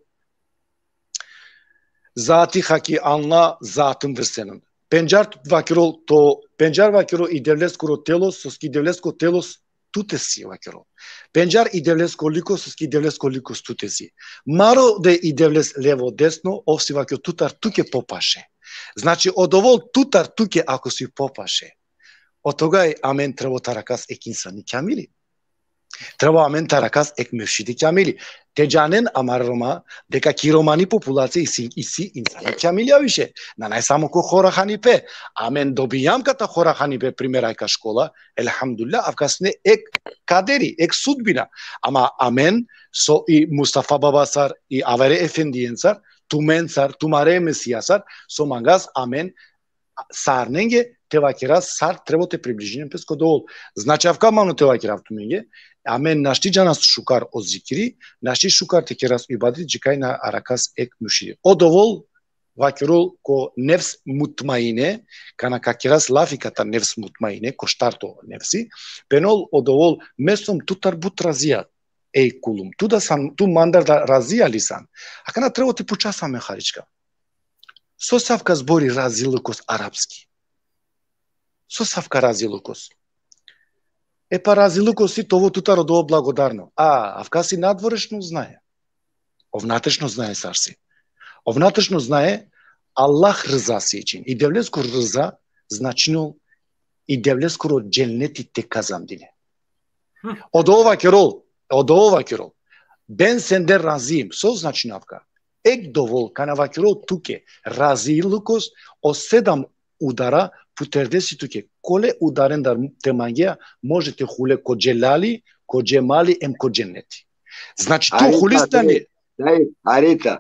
zati haki anla, zatın vrsenin. Pendžar vakerol to, pendžar vakerol i Devleskoro telo, soske i Devlesko telo tute si, vakerol. Pendžar i Devlesko liko, soske i Devlesko liko tute si. Ma rode i Devles levo desno, ov si, vakerol, tutar tuke popaše. Znači, odovol tutar tuke ako si popaše, otoga amen trebo te arakas ek insani kamili. Trebo amen te arakas ek muršidi kamili. Te džanen amare Roma, deka ki romani populacija isi, isi insani kamili više. Nane samo ko Hora Hanipe. Amen dobijam kata Hora Hanipe, primer, ajka škola, elhamdulillah, avka sine ek kaderi, ek sudbina. Ama amen, so i Mustafa baba sar, i avere efendijen sar, tumen sar, tumare mesija sar, so mangas amen sarnenge te vakeras sar trebol te približinen pes ko Dovol. Znači, avka mangum te vakerav tumenge, amen našti džanas šukar o zikri, našti šukar te keras ibadet, džikaj na arakas ek muršidi. O Dovol vakerol ko nefs mutmaine, kana ka keras lafi kata nefs mutmaine, ko štarto nefsi, phenol o Dovol: me som tutar but razija, ej kulum. Tu da san, tu mandar da razija li san. Akana trebol te pučas amen, harička. Sose avka zbori razilukos arapski? Sose avka razilukos? E pa, razilukos si te ov tutar o Dovol blagodarno. A avka si nadvorešno znaje. O vnatrešno znaje sar si. O vnatrešno znaje, Allah rızası için. I Devleskoro rıza značinol i Devleskoro dženneti te kazandine. O Dovol vakerol, o Dovol vakerol: ben senden razijim. So značini avka? Ek Dovol kana vakerol tuke razilukos, o sedam udara puterde si tuke. Kole udarendar te mangea, može te hule ko dželali, ko džemali, em ko dženneti. Znači, tu hulis tani. Daj, Arita,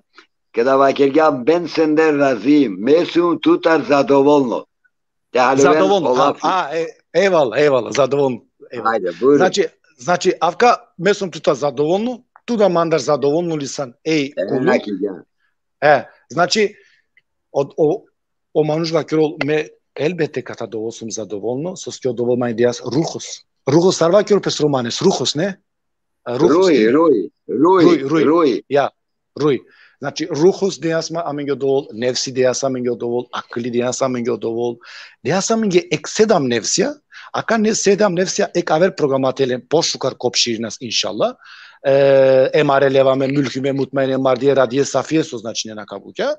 kada vakergja: ben senden razijim, me sum tutar zadovolno. Te haluven. Zadovolno. A, e, ejvala, ejvala, zadovolno. Ejvala. Ajde, bujrum. Znači, znači, avka: me som tutar zadovolno, tu da mandar zadovolno li san, ej kulum. E, znači, o, o, o manuš vakerol: me elbete kata Dovol som zadovolno, soske o Dovol mange deas ruhos. Ruhos sar vakerol pes romanes? Ruhos, ne? Ruhos, ruhi, ne? Ruhi, ruhi, ruhi, ruhi. Ja, ruhi. Znači, ruhos deas ma amenge o Dovol, nefsi deas amenge o Dovol, akli deas amenge o Dovol, deas amenge ek sedam nefsija, a ka ne sedam nefsija ek aver programa te len, pošukar ko pširinas, inšallah. E, emare, levame, mülhüme, mutmaine, mardije, radije, safije, so značinena ka bukja.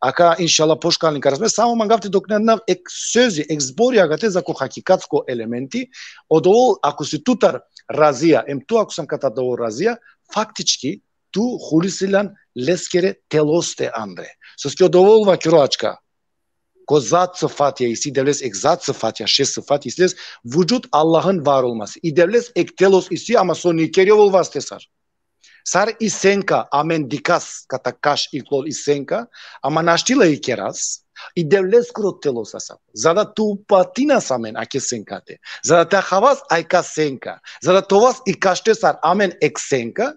A ka, inšallah, pošukar len ka razme, samo mangav te doknadinav ek sozi, ek zbori agate za ko hakikatsko elementi. O Dovol, ako si tutar razija, em tu ako san kata Dovol razija, faktički tu hulis si lan leskere teloste andre. Soske o Dovol vakerol ačka: ko zat sıfatija isi, Devles ek zat sıfatija, šest sıfat isi les, vücut Allahın var olması. I Devles ek telos isi, ama so nikeri ovol vastesar. Sar i senka, amen dikas kata kaš iklol i senka, ama našti la i keras, i Devleskoro telos asavko. Za da te upatinas amen ake senkate, za da te ahavas ajka senka, za da te ovas i kaštesar amen ek senka,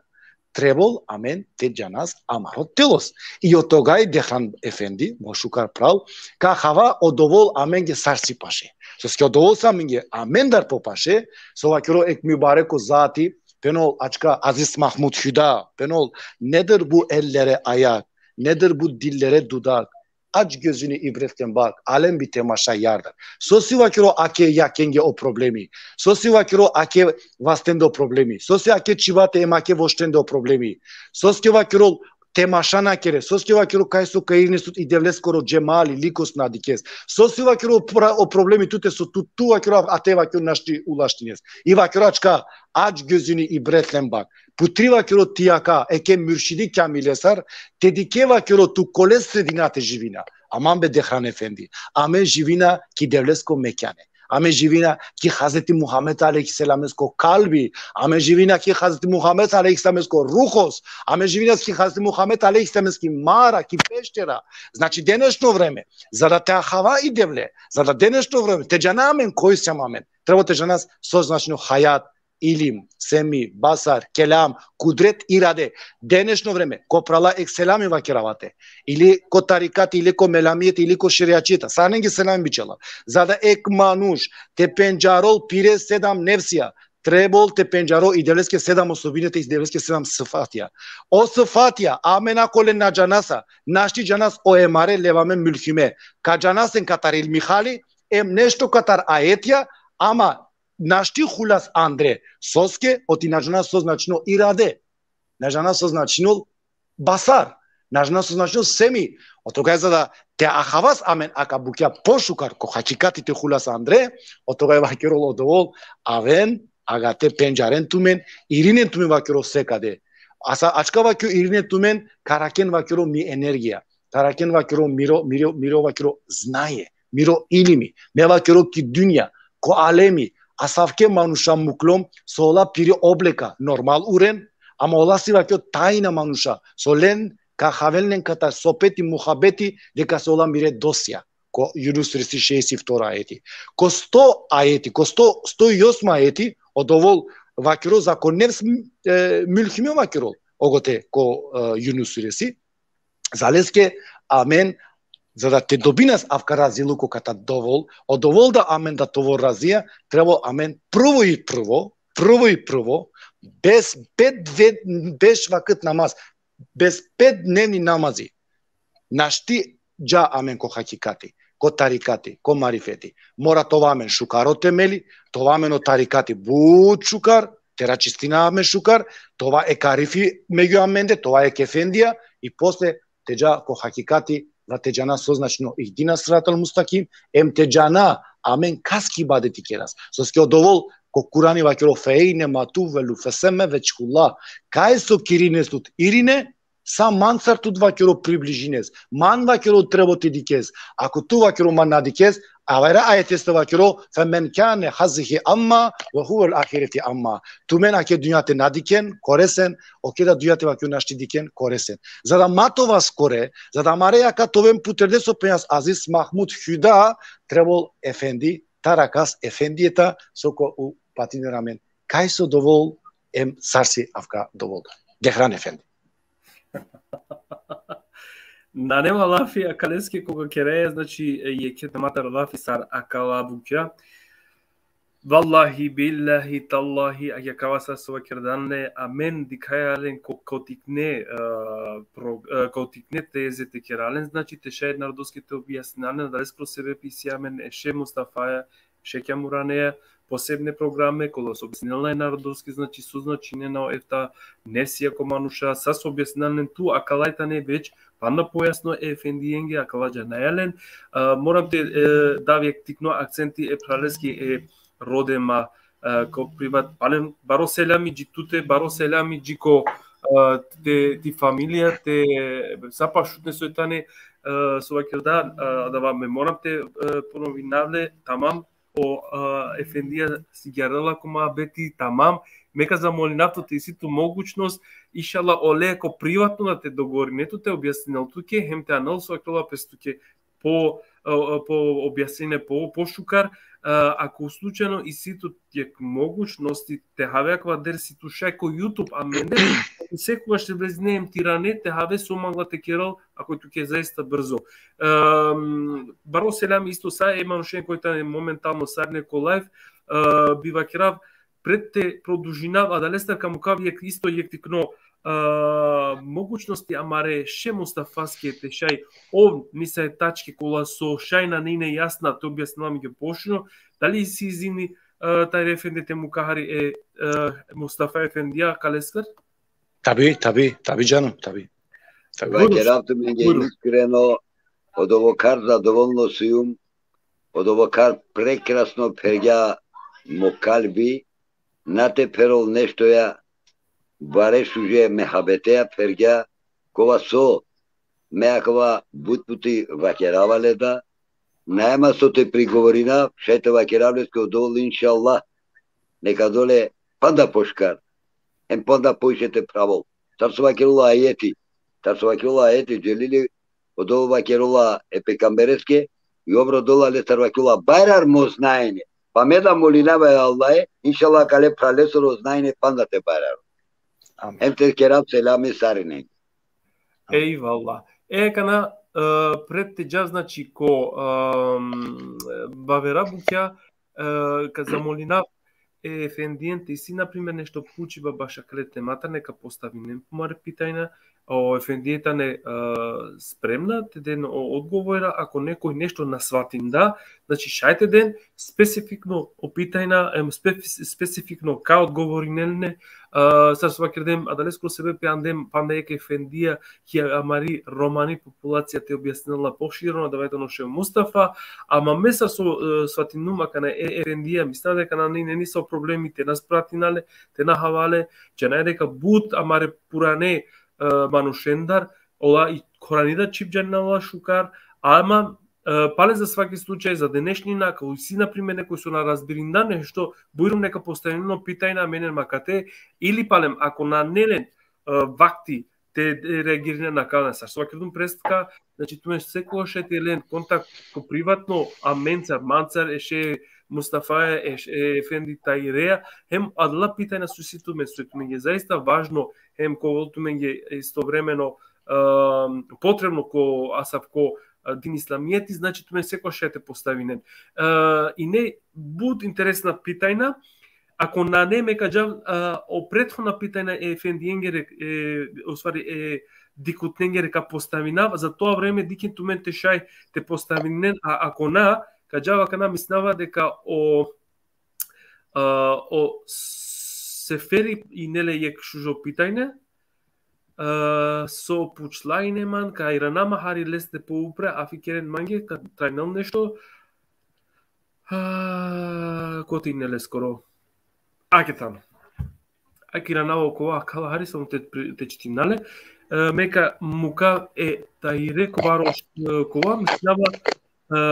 trebol amen te džanas amaro telos. I otogaj Dehran efendi, mo šukar pral, ka ahava o Dovol amenge sar si paše. Soske o Dovol sa amenge amendar popaše, so vakerol ek mubareko zati, phenol ačka Aziz Mahmud Hüda, phenol: nedir bu ellere ayak, nedir bu dillere dudak? Aç gözünü ibretle bak, alem bir temaşa yardır. So si vakerol ake jakenge o problemi? So si vakerol ake vastende o problemi? So si ake čhibate em ake voštende o problemi? Soske vakerol temaša na kere? Soske vakerol kaj so ka irine sut i Devleskoro džemali, likos na dikes? So si vakerol pra-, o problemi tute, so tu, tu vakerol ate vakerol našti ulaštines? I vakerol ačka: aç gözünü ibretle bak. Putri, vakerol, ti jaka eke muršidi kamilesar, te dike, vakerol, tu kole sredina te živina. Aman be Dehran efendi, amen živina ki Devlesko mekane. Amen živina ki Hazreti Muhammed alejhi selamesko kalbi. Amen živina ki Hazreti Muhammed alejhi selamesko ruhos. Amen živina ki Hazreti Muhammed alejhi selameski mara, ki peštera. Znači, denešno vreme, za da te ahava i Devle, za da denešno vreme, te džana amen koj sijam amen, trebol te džanas so značinol hajat, ilim, semi, basar, kelam, kudret, irade. Denešno vreme, ko prala ek selami vakerava te. Ili ko tarikati, ili ko melamijeti, ili ko šerijačijeta. Sarnenge selami bičhela. Za da ek manuš te pendžarol pire sedam nefsija, trebol te pendžarol i Devleske sedam osobine, te i Devleske sedam sifatija. O sifatija, amen ako len na džanasa, našti džanas o emare, levame, mülhime. Ka džanas en katar ilmi hali, em nešto katar ajetija, ama našti hulas andre. Soske? Oti na džanas so značinol irade. Na džanas so značinol basar. Na džanas so značinol semi. Otogaj za da te ahavas amen aka bukja pošukar ko hakikati te hulas andre, otogaj vakerol o Dovol: aven, agate pendžaren tumen, irinen tumen, vakerol, sekade. Asa ačka, vakerol, irinen tumen, ka araken, vakerol, mi energija. Ka araken, vakerol, miro, miro, miro, vakerol, znaje, miro ilimi. Me, vakerol, ki dunja, ko alemi, asavke manuša muklom, so ola piri obleka, normal uren, ama ola si, vakerol, tajna manuša, so len ka ahaven len katar sohbeti, muhabeti, deka so ola mire dosja. Ko Junus suresi šeeseti vtoro ajeti. Ko sto ajeti, ko sto, sto i osmo ajeti, o Dovol vakiro za ko nefs, e, mülhime vakiro, ogote ko, e, Junus suresi. Zaleske amen, za da te dobinas avka raziluko kata Dovol, o Dovol da amen da te ovol razija, trebol amen prvo i prvo, prvo i prvo, bez pet ve-, beš vakit namaz, bez pet dnevni namazi našti dža amen ko hakikati, ko tarikati, ko marifeti. Mora te ova amen šukar o temeli, te ova amen o tarikati but šukar, te račistina amen šukar, te ova ek arifi megju amende, te ova ek efendija, i posle te dža ko hakikati, da te džana so značino ihdina siratal mustakim, em te džana amen kaske ibadeti keras. Soske o Dovol ko Kurani vakiro: "Fe ejne ma tuvelu fe semme vedžhullah." Kaj so kirines tut irine, sa mancar tut vakiro približines. Man vakiro trebol te dikes. Ako tu vakiro man na dikes, avera ajeteste vakiro: "Fe men kane hazihi amma ve huvel ahireti amma." Tumen ake dunjate na diken, koresen, oke da dunjate vakiro našti diken, koresen. Za da ma te ova skore, za da amare jaka te oven puterde so penjas Aziz Mahmud Huda, trebol efendi, tarakas efendijeta, so ko upatiner amen kaj so Dovol em sar si avka Dovol da. Dehran efendi. Nane ma lafi akaleske koga keraja, znači, e, jekhe tematar lafi sar akala bukja. Vallahi, billahi, tallahi, akava sar so vakerdan le, amen dikhaja len ko, ko tikne, e, pro-, e, ko tikne teze te kera len, znači, te šaj narodoske te objasnina len, adaleskoro sebepi isi amen e šeh Mustafaja, šeh Kjamuraneja, posebne programe, kola so objasninela e narodoske, znači, so značinena o efta nefsija ko manuša, sa so objasninena len tu, akala i tane već panda pojasno e efendijenge, akala džanaja len. A, moram te, e, dav jekh tikno akcenti e phraleske e Rodema, e, ko privat, palem, baro selami dži tute, baro selami dži ko, e, te, ti familija, te, sa pašutne soj tane, e, so vakerda, e, adava me moram te, e, ponovinav le, tamam, o, e, efendija sigjarela ko muhabeti, tamam, me ka zamolinav tut te isi tu mogućnost, inšallah, ole ko privatno da te dogovorine tut, te objasninel tuke, hem te anel so vakerela pes tuke po, e, e, po objasnine po, pošukar, e, ako slučajno isi tu jekh mogućnosti te have akava dersi tu šaj ko YouTube amende, sekogaš te vlezine em te irane, te have so mangla te kerel, ako tuke zaista brzo. Em, baro selam isto sa e manušen koj tane momentalno sarine ko live, e, bi vakerav, pred te produžinav, adalestar ka mukav jekh, isto jekh tikno, e, mogućnosti amare šeh Mustafaske te šaj ov nesave tačke kola so šaj nane ine jasna te objasnela amenge poširno, dali isi izini, e, tari efendi te muka hari e, e, Mustafa efendija akaleskar? Tabi, tabi, tabi džanom, tabi. Tabi. Bujrun. Vakerav tumenge, bujrun, iskreno, odovokar zadovoljno sijum, odovokar prekrasno phergja mo kalbi, na te pherol nešto ja, bare šuže mehabeteja phergja, kova so, me akava but puti vakerava le da, nema so te prigovorina, šaj te vakerav leske o Dovol, inšallah, neka dole panda pošukar, em panda poviše te phravol. Sar so vakerela ajeti, sar so vakerela ajeti, Dželili, o Dovol vakerela e pejgambereske, i ov rodela lestar, vakerela: "Bajrar mo znajne." Pa me da molinava e Allahe, inšallah, kale phralesoro znajne panda te bajrarol. Amin. Em te kerav selami sarine. Ejvallah. E, akana, e, pred te džav, znači, ko, em, bavera bukja, e, ka zamolinav e efendijen te isi, na primer, nešto pučiba bašo akale tematar, neka postavinen pumare pitajna, o efendija tane, e, spremna te den o odgovora, ako nekoj nešto na svatinda, znači, šaj te den specifikno o pitajna, em, spef-, specifikno ka odgovorinen le, e, sar so vakerdem, adaleskoro sebepi andem panda jekh efendija, ki amari romani populacija te objasninel la poširno, adava tano šeh Mustafa, ama me sar so, e, svatinum akana e, e efendija, mislinava deka nane ine nisavo problemi te na spratina le, te na hava le, džanaja deka but amare purane, e, manušendar, ola i korani da čhib džanena la šukar, ama, e, pale za svaki slučaj, za denešni na, ako isi, na primer, nekoj so na razbirinda nešto, bujrum neka postavinen o pitajna amende akate, ili palem, ako nane len, e, vakti, te, te reagirinen akana sar. So vakergjum preska, znači, tumen sekogaš te len kontakt ko privatno, amencar, mancar, e šeh Mustafaja, e šeh, e efendi Tahireja, hem adala pitajna so isi tumen, so tumenge zaista važno, hem ka ovel tumenge istovremeno, em, potrebno ko asavko, e, din islamijeti, znači, tumen sekogaš te postavinen. E, ine but interesna pitajna, ako nane, me ka džav, e, o prethodna pitajna e efendijengere, e, u stvari, e dikhutnengere ka postavinav, za toa vreme dikhen tumen te šaj te postavinen, a ako na, ka džav akana, mislinava deka o, e, o Seferi ine le jekh šužo pitajne, e, so pučla ine man, ka irana ma hari leste poupre, afi keren mange, ka trajnel nešto. A, kote ine leskoro? Ake tano. Ake irana okova, akala hari samo te, te čitim, nale. E, me ka mukav e Tahire, kova roš, e, kova, mislinava, e,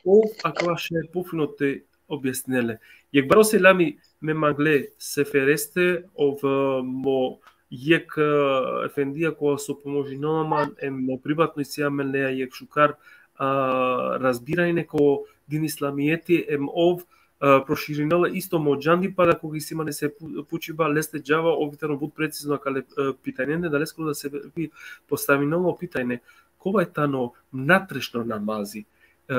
ov akava šaj pofino te objasninel le. Jekh baro selami me mangle Sefereste, ov, e, mo jekh, e, efendija kova so pomožinela man, em mo privatno isi amen leja jekh šukar, e, razbiranje ko din islamijeti, em ov, e, proširinela isto mo džandipa, da koga isi man nesave pu-, pučiba, leste džava, ov i tano but precizno akale, e, pitajnende, da leskoro da Sefi postavinela o pitajne, kova tano vnatrešno namazi? E,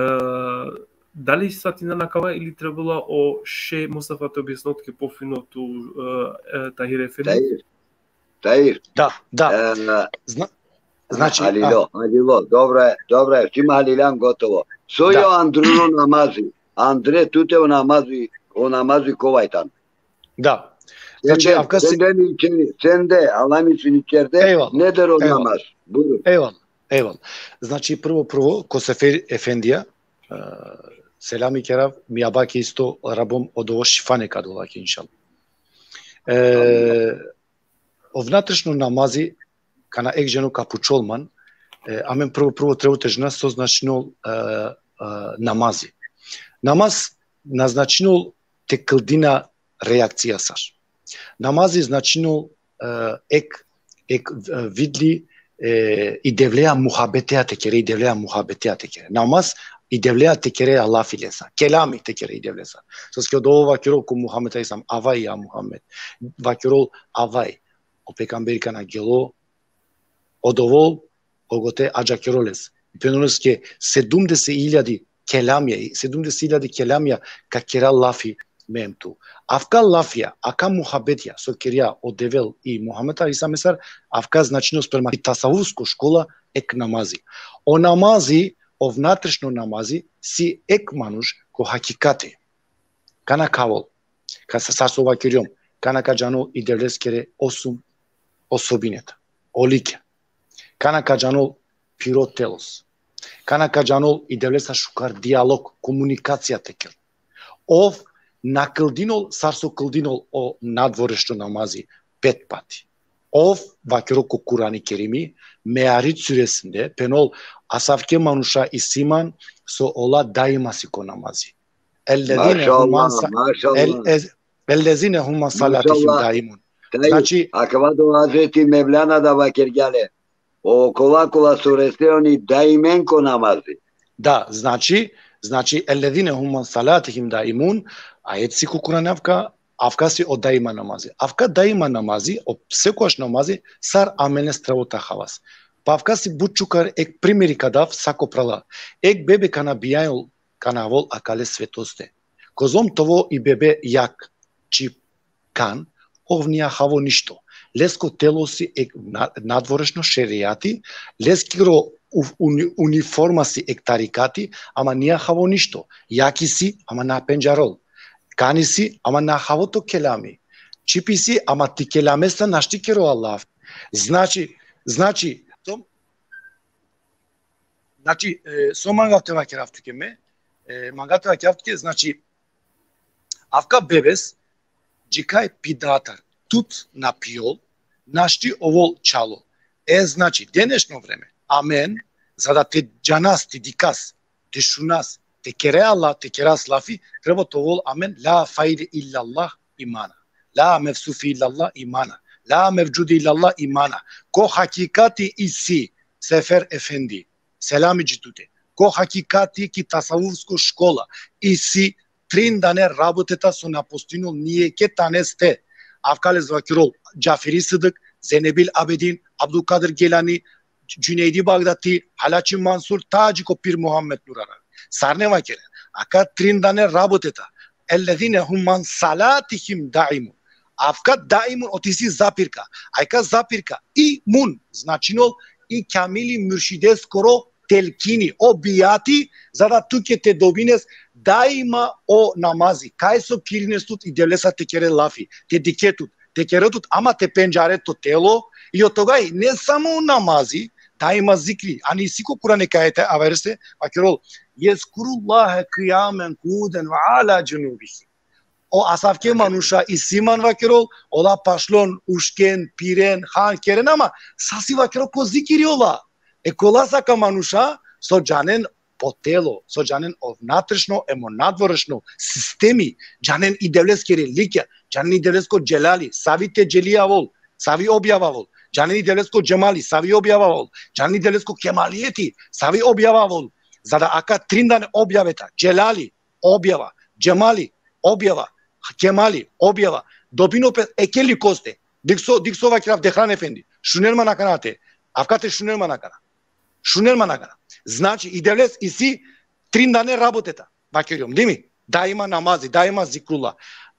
dali svatinena akava ili trebela o šeh Mustafa te objasninel tuke pofino tu, e, e, Tahir efendi? Tahir, Tahir. Da, da. E, zna-, znači, Halilo, a- Halilo, dobro je, dobro je, tima Halilan gotovo. So Da. je o andruno namazi? Andre tute o namazi, o namazi kova tano? Da. Znači, Sende, avka se- sende ničeri, sende, Allah mi si ničerde, Ejvallah. ne dero Ejvallah. namaz. Bujrun. Ejvallah, ejvallah. Znači, prvo, prvo, ko Sefer efendija, e, selami kerav, mi abake isto rabom odovo šifa neka dol ake, inšallah. E, o vnatrešno namazi, kana ek dženo ka pučol man, e, amen prvo, prvo trebol te džana so značinol, e, e, namazi. Namaz na značinol te kldina reakcija sar. Namazi značinol, e, ek, ek, e, vidli, e, i Devlea muhabetea te kere, i Devlea muhabetea te kere. Namaz i Devlea te kere lafi lesa. Kelami te kere i Devlesa. Soske odova vakirol ko Muhammed alejhi selam, avaj ja Muhammed. Vakirol avaj. O pejgamberi kana gelo, odovol, ogote adžakerol les. Phenol leske sedumdeset iljadi kelamija, sedumdeset iljadi kelamija ka kera lafi me em tu. Avka lafija, aka muhabetija, so kerja o Devel i Muhammed alejhi selam sar, avka značinol sperma i tasavufsko škola ek namazi. O namazi, o vnatrešno namazi, si ek manuš ko hakikati. Kana ka avol. Ka sa-, sar so vakergjom. Kana ka džanol i Devleskere osum osobineta. Olikja. Kana ka džanol piro telos. Kana ka džanol i Devlesa šukar dijalog, komunikacija te ker. Ov na kldinol, sar so kldinol o nadvorešno namazi pet pati. Ov, vakirol ko Kurani Kerimi, Mearid suresinde, phenol, asavke manuša isi man, so ola daima si ko namazi. Ellezine hum an Mašallah, sa-, mašallah. el-, ez-, ellezine hum an salatihim Mašallah. daimun. Taj, Znači akava do Hazreti Mevlana da vakergja le. O kola kola so reste oni daimen ko namazi. Da, znači, znači, ellezine hum an salatihim daimun, ajet si ko Kurani avka, avka si o daima namazi. Avka daima namazi, o sekogaš namazi, sar amen leste trebol te havas. Pa avka si but šukar ek primeri ka dav sako prala. Ek bebe kana bijanol, kana avol akale svetoste. Kozom tovo i bebe jak, čhib, kan, ov nija havo ništo. Lesko telo si ek na-, nadvorešno šerijati, leskiro u-, uni-, uniforma si ek tarikati, ama nija havo ništo. Jaki si, ama na pendžarol. Kani si, ama na havo to kelami. Čhipi si, ama ti kelamesta našti kero Allah. Znači, znači, to, znači, e, so mangav te vakerav tuke me, e, mangav te vakerav tuke, znači, avka bebes, džikaj pi datar, tut na pijol, našti ovol čalo. E, znači, denešno vreme, amen, za da te džanas, te dikas, te šunas, te kere Allah, te keras lafi, treba te ovol amen, la faili illallah imana. La mevsufi illallah imana. La mevđudi illallah imana. Ko hakikati isi, Sefer Efendi, selami dži tute. Ko hakikati ki tasavufsko škola isi trin dane raboteta so na postojnol nijekhe taneste. Avka lez vakirol Džaferi Sidik, Zenebil Abedin, Abdulkadir Gelani, Džunejdi Bagdati, Halači Mansur, ta dži ko Pir Muhammed Nurara. Sarine vakere. Aka trin dane raboteta. Ellezine hum an salatihim daimun. Avka daimun oti isi zapirka. Ajka zapirka. I mun, značinol i kamili muršideskoro telkini, o bijati, za da tuke te dobines daima o namazi. Kaj so kirines tut i Devlesa te kere lafi, te dikhe tut, te kere tut, ama te pendžare to telo, i o togaj, ne samo namazi, daima zikri, ani isi ko Kur'ani kaj te avereste, vakerol, jezkurullahe kijamen kuden ve ala džunubihim. O asavke manuša isi man vakerol, ola pašlon, ušken, piren, han, keren, ama sasi vakerol ko zikiri ola. E kola sa ka manuša, so džanen po telo, so džanen o vnatrešno, em o nadvorešno sistemi, džanen i Devleskere likja, džanen i Devlesko dželali, savi tedželi avol, savi objava avol, džanen i Devlesko džemali, savi objava avol, džanen i Devlesko kemalijeti, savi objava avol, za da aka trin dane objaveta, dželali, objava, džemali, objava, kemali, objava, dobino pe eke likoste. Dikh so, dikh so vakirav Dehran Efendi. Šunen man akana te. Avka te šunen man akana. Šunen man akana. Znači, i Devles isi trin dane raboteta. Vakeriom, dimi? Daima namazi, daima zikrullah.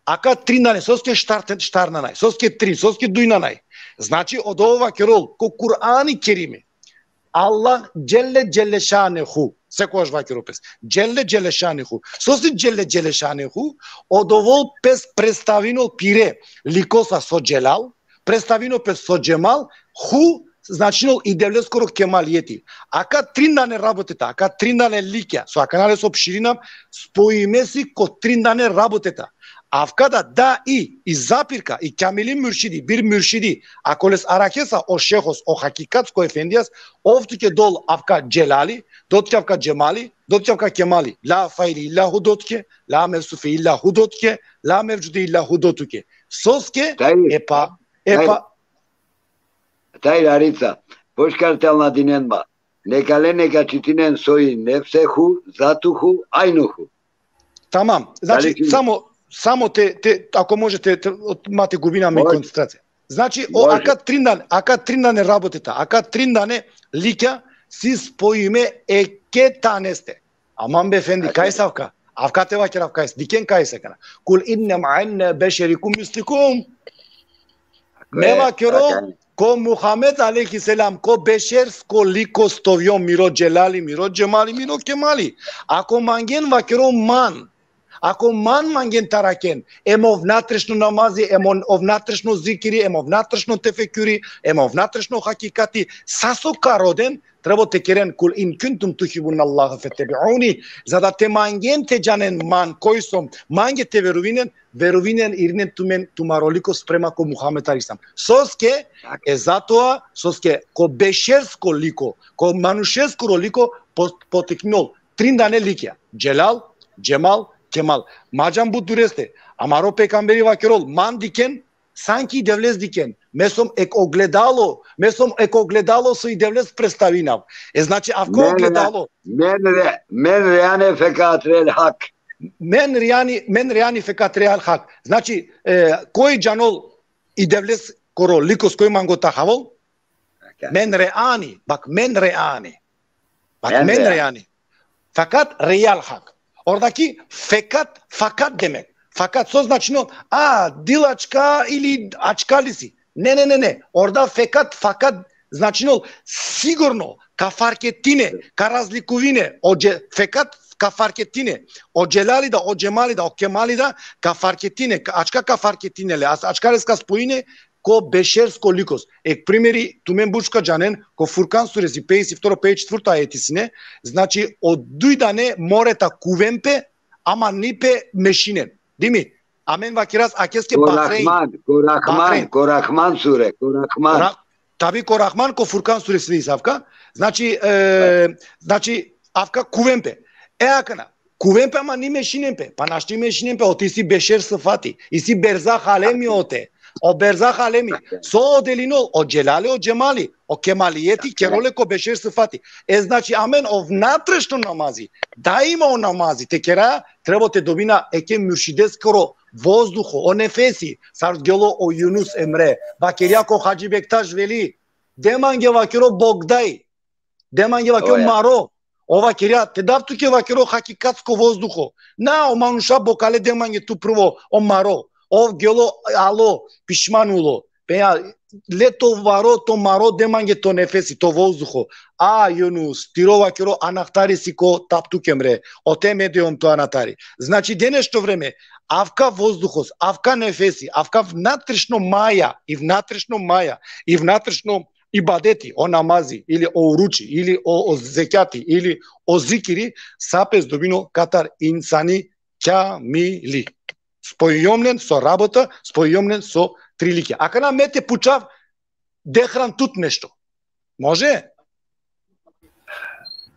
Aka trin dane, soske štar, štar nanaj, soske trin, soske duj nanaj. Znači, odova vakerol, ko Kur'ani Kerimi. Allah dželle dželle šanehu. Sekogaš vakiro pes. Dželle dželle šanehu. Sosi dželle dželle šanehu, odovol pes predstavinol pire likosa so dželal, predstavino pes so džemal, hu, značinol i Devleskoro kemalijeti. Aka trin dane raboteta, aka trin dane likja, so akana lez opširinav, spojime si ko trin dane raboteta. Avka da, da i, i zapirka, i kamili muršidi, bir muršidi, ako lez arakhesa o šehos, o hakikatsko efendijas, ov tuke dol avka dželali, do tuke avka džemali, do tuke avka kemali. La faili illa hu do tuke, la mevsufi illa hu do tuke, la mevđudi illa hu do tuke. Soske, Taj, e pa, e taj, pa. Taj Larica, poškar te alnadinen ma. Neka le neka čitinen soj nefsehu, zatuhu, ajnuhu. Tamam. Znači, Dali ti samo, samo te, te, ako možete, te, od-, ma te gubina mi Može. koncentracija. Znači, o, Može. aka trin dane, aka trin dane raboteta, aka trin dane likja, si spojime eke taneste. Aman be efendi, Ake. kaj sa avka? Avka te vakerav kaj sa, dikhen kaj sa akana. Kul innem enne bešerikum mislikum. Me vakero, Ake. ko Muhammed alejhi selam, ko bešersko liko stovjom, miro dželali, miro džemali, miro kemali. Ako mangen vakero man, ako man mangen te araken, em o vnatrešno namazi, em o, o vnatrešno zikiri, em o vnatrešno tefekuri, em o vnatrešno hakikati, sa so ka roden, treba te keren kul in kuntum tuhibbun Allaha fettebi'uni, za da te mangen te džanen man koj som, mange te veruvinen, veruvinen, irinen tumen tumaro liko sprema ko Muhammed alejhi selam. Soske, e zatoa, soske ko bešersko liko, ko manušeskoro liko, po-, poteknol trin dane likja. Dželal, džemal, kemal. Ma džan but dureste. Amaro pejgamberi vakerol, man dikhen, sanki Devles dikhen. Me som ek ogledalo, me som ek ogledalo so i Devles predstavinav. E znači, avko Men re-, ogledalo. men re-, men reane fekat rel hak. Men reani, men reani fekat real hak. Znači, e, koj džanol i Devleskoro likos koj mango te ahavol? Ake. Men reani, bak men reani. Bak Men men reani. reani. Fakat real hak. Oradaki fekat, fakat demek. Fakat so značinol, a, dil ačka ili ačka li si? Ne, ne, ne, ne. Orada fekat, fakat značinol sigurno ka farketine, ka razlikuvine, o dže-, fekat ka farketine, o dželali da, o džemali da, o kemali da, ka farketine, ka, ačka ka farketine le, as-, ačka leske spojine, ko bešersko likos. Ek primeri, tumen but šukar džanen, ko Furkan suresi, pedeset i vtoro, pedeset i četvrto ajeti sine, znači, o duj dane more te kuven pe, ama ni pe mešinen. Dimi, amen vakiras akeske Ko Bahrein. Rahman, ko Rahman, Bahrein. ko Rahman sure, ko Rahman. Ra-, tabi ko Rahman, ko Furkan suresi isi avka. Znači, e, znači, avka kuven pe. E akana, kuven pe ama ni mešinen pe. Pa našti mešinen pe, oti isi bešer sifati. Isi berzah alemi ote. O berzah alemi, so o delinol, o dželali, o džemali, o kemalijeti, kerole ko bešer sifati. E, znači, amen o vnatrešno namazi, daima o namazi, te kera, treba te dobina eke muršideskoro vozduho, o nefesi, sar gelo o Junus Emre, vakerja ko Hadži Bektaš Veli, de mange vakero Bogdaj, de mange vakero maro, o vakerja, te dav tuke vakero hakikatsko vozduho. Na, o manuša bokale, de mange tu prvo o maro. Ov gelo, alo, pišman ulo. Pe ja, le to varo, to maro, de mange to nefesi, to vozduho. A, Junus, tiro vakero anahtari si ko Taptuk Emre. Ote me dejom to anahtari. Znači, de nešto vreme, avka vozduhos, avka nefesi, avka vnatrešno maja, i vnatrešno maja, i vnatrešno ibadeti, o namazi, ili o oruči, ili o, o zekjati, ili o zikiri, sa pes dobino katar insani kamili. Spojom len so rabota, spojom len so trilikja. Akana me te pučav, dehran tut nešto. Može?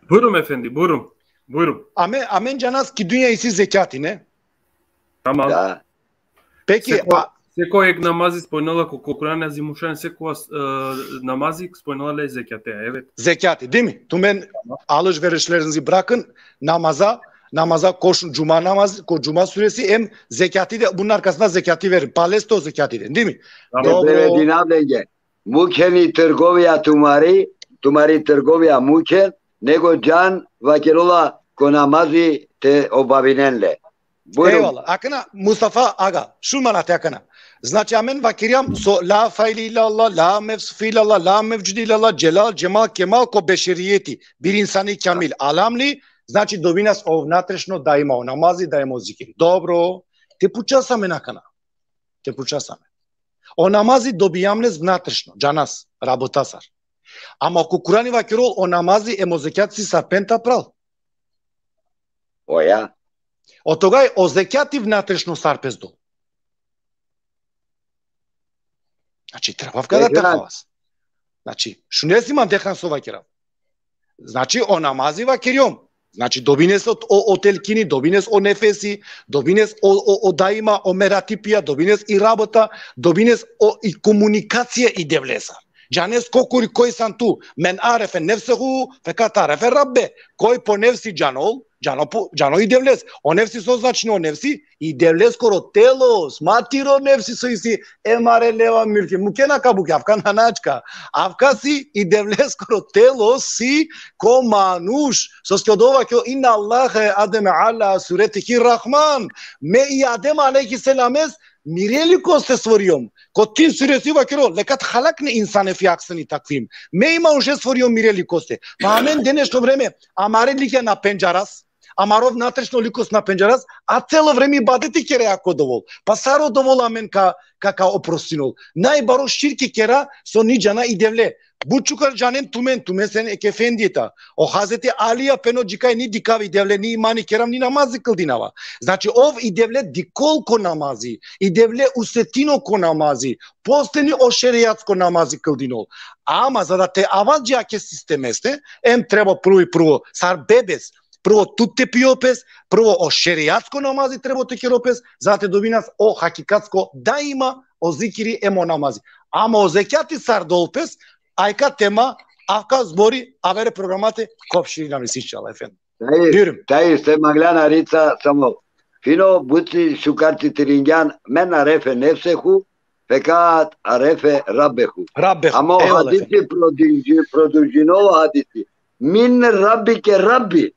Bujrum, efendi, bujrum. Bujrum. Amen, amen džanas ki dunja isi zekjati, ne? Tamam. Da. Peki, Seko, a, seko ek namazi spojnela ko, ko Kur'an Azimuşan, seko e, namazi spojnela le zekjate, evet. Zekjati, değil mi? Tumen alışverişlerinizi bırakın, namaza, namaza koşun, cuma namazı, ko cuma suresi, hem zekjati de, bunlar kasna zekjati verin. Palesto zekjati de, değil mi? Tamam. Dobro. Džebeledin, ablenge. Mukhen i trgovija tumari, tumari trgovija mukhen, nego džan vakerola ko namazi te obavinen le. Bujrum. Eyvallah. Akana, Mustafa Aga, šun ma te akana. Znači, amen vakerjam so la faili illa Allah, la mevsufi illa Allah, la mevcudi illa Allah, dželal, džemal, kemal ko bešerijeti, bir insani kamil, alamli, znači, dobinas o vnatrešno daima o namazi, daima o zikiri. Dobro. Te pučas amen akana. Te pučas amen. O namazi dobijam le vnatrešno, džanas, rabota sar. Ama ko Kurani vakerol, o namazi hem o zekjat si sar penta pral. Oja. Otogaj o zekjati vnatrešno sar pes do. Znači, treba vkada te havas. Znači, šunesi man dehran so vakerav. Znači, o namazi vakerjom. Znači, dobines o, o, o telkini, dobines o nefesi, dobines o, o, o daima, o meratipija, dobines i rabota, dobines o, i komunikacija i Devlesa. Džanes kokori koj san tu, men arefe nefsehu, fekad arefe rabbe. Koj po nefsi džanol, džano, po, džano i Devles. O nefsi so znači o nefsi, i Devleskoro telo, smatiro nefsi so isi, e mare leva milki. Mukena ka buke, avka nanačka. Avka si i Devleskoro telo si ko manuš. Soske odova kjo inna Allahe Adem ala suretihi Rahman. Me i Adem alejhi selames mire likoste stvorijom. Ko Tin suresi vakero, lekad halakne insane fi ahseni takvim. Me i manuše stvorijom mire likoste. Pa amen de nešto vreme, amare likja na pendžaras, amaro vnatrešno likos na pendžaras, a celo vreme ibadeti kere ako dovol. Pa sar odovol amen ka, ka, ka oprostinol. Najbaro širki kera so ni džana i Devle. But šukar džanen tumen, tumen sen ek efendijeta. O Hazreti Alija peno džikaj ni dikav i Devle, ni imani keram, ni namazi kldinava. Znači, ov i Devle dikol ko namazi, i Devle usetino ko namazi, posteni o šerijatsko namazi kldinol. Ama za da te avas dži ake sistemeste, em treba prvo i prvo, sar bebes, prvo tut te pio pes, prvo o šerijatsko namazi treba te kero pes, za te dobinas o hakikatsko daima o zikiri em o namazi. Ama o zekjati sar dol pes, ajka tema, avka zbori, avere programate, ko širina mi si, inšallah, efendim. Bujrum. Taj, taj ste manglan arica samo. Fino, but šukar citiringjan, men arefe nefsehu, fekad arefe rabbehu. Rabbehu. Ama o Eyvallah, hadisi efendim. produži-, produžinol o hadisi. Min rabbike rabbi.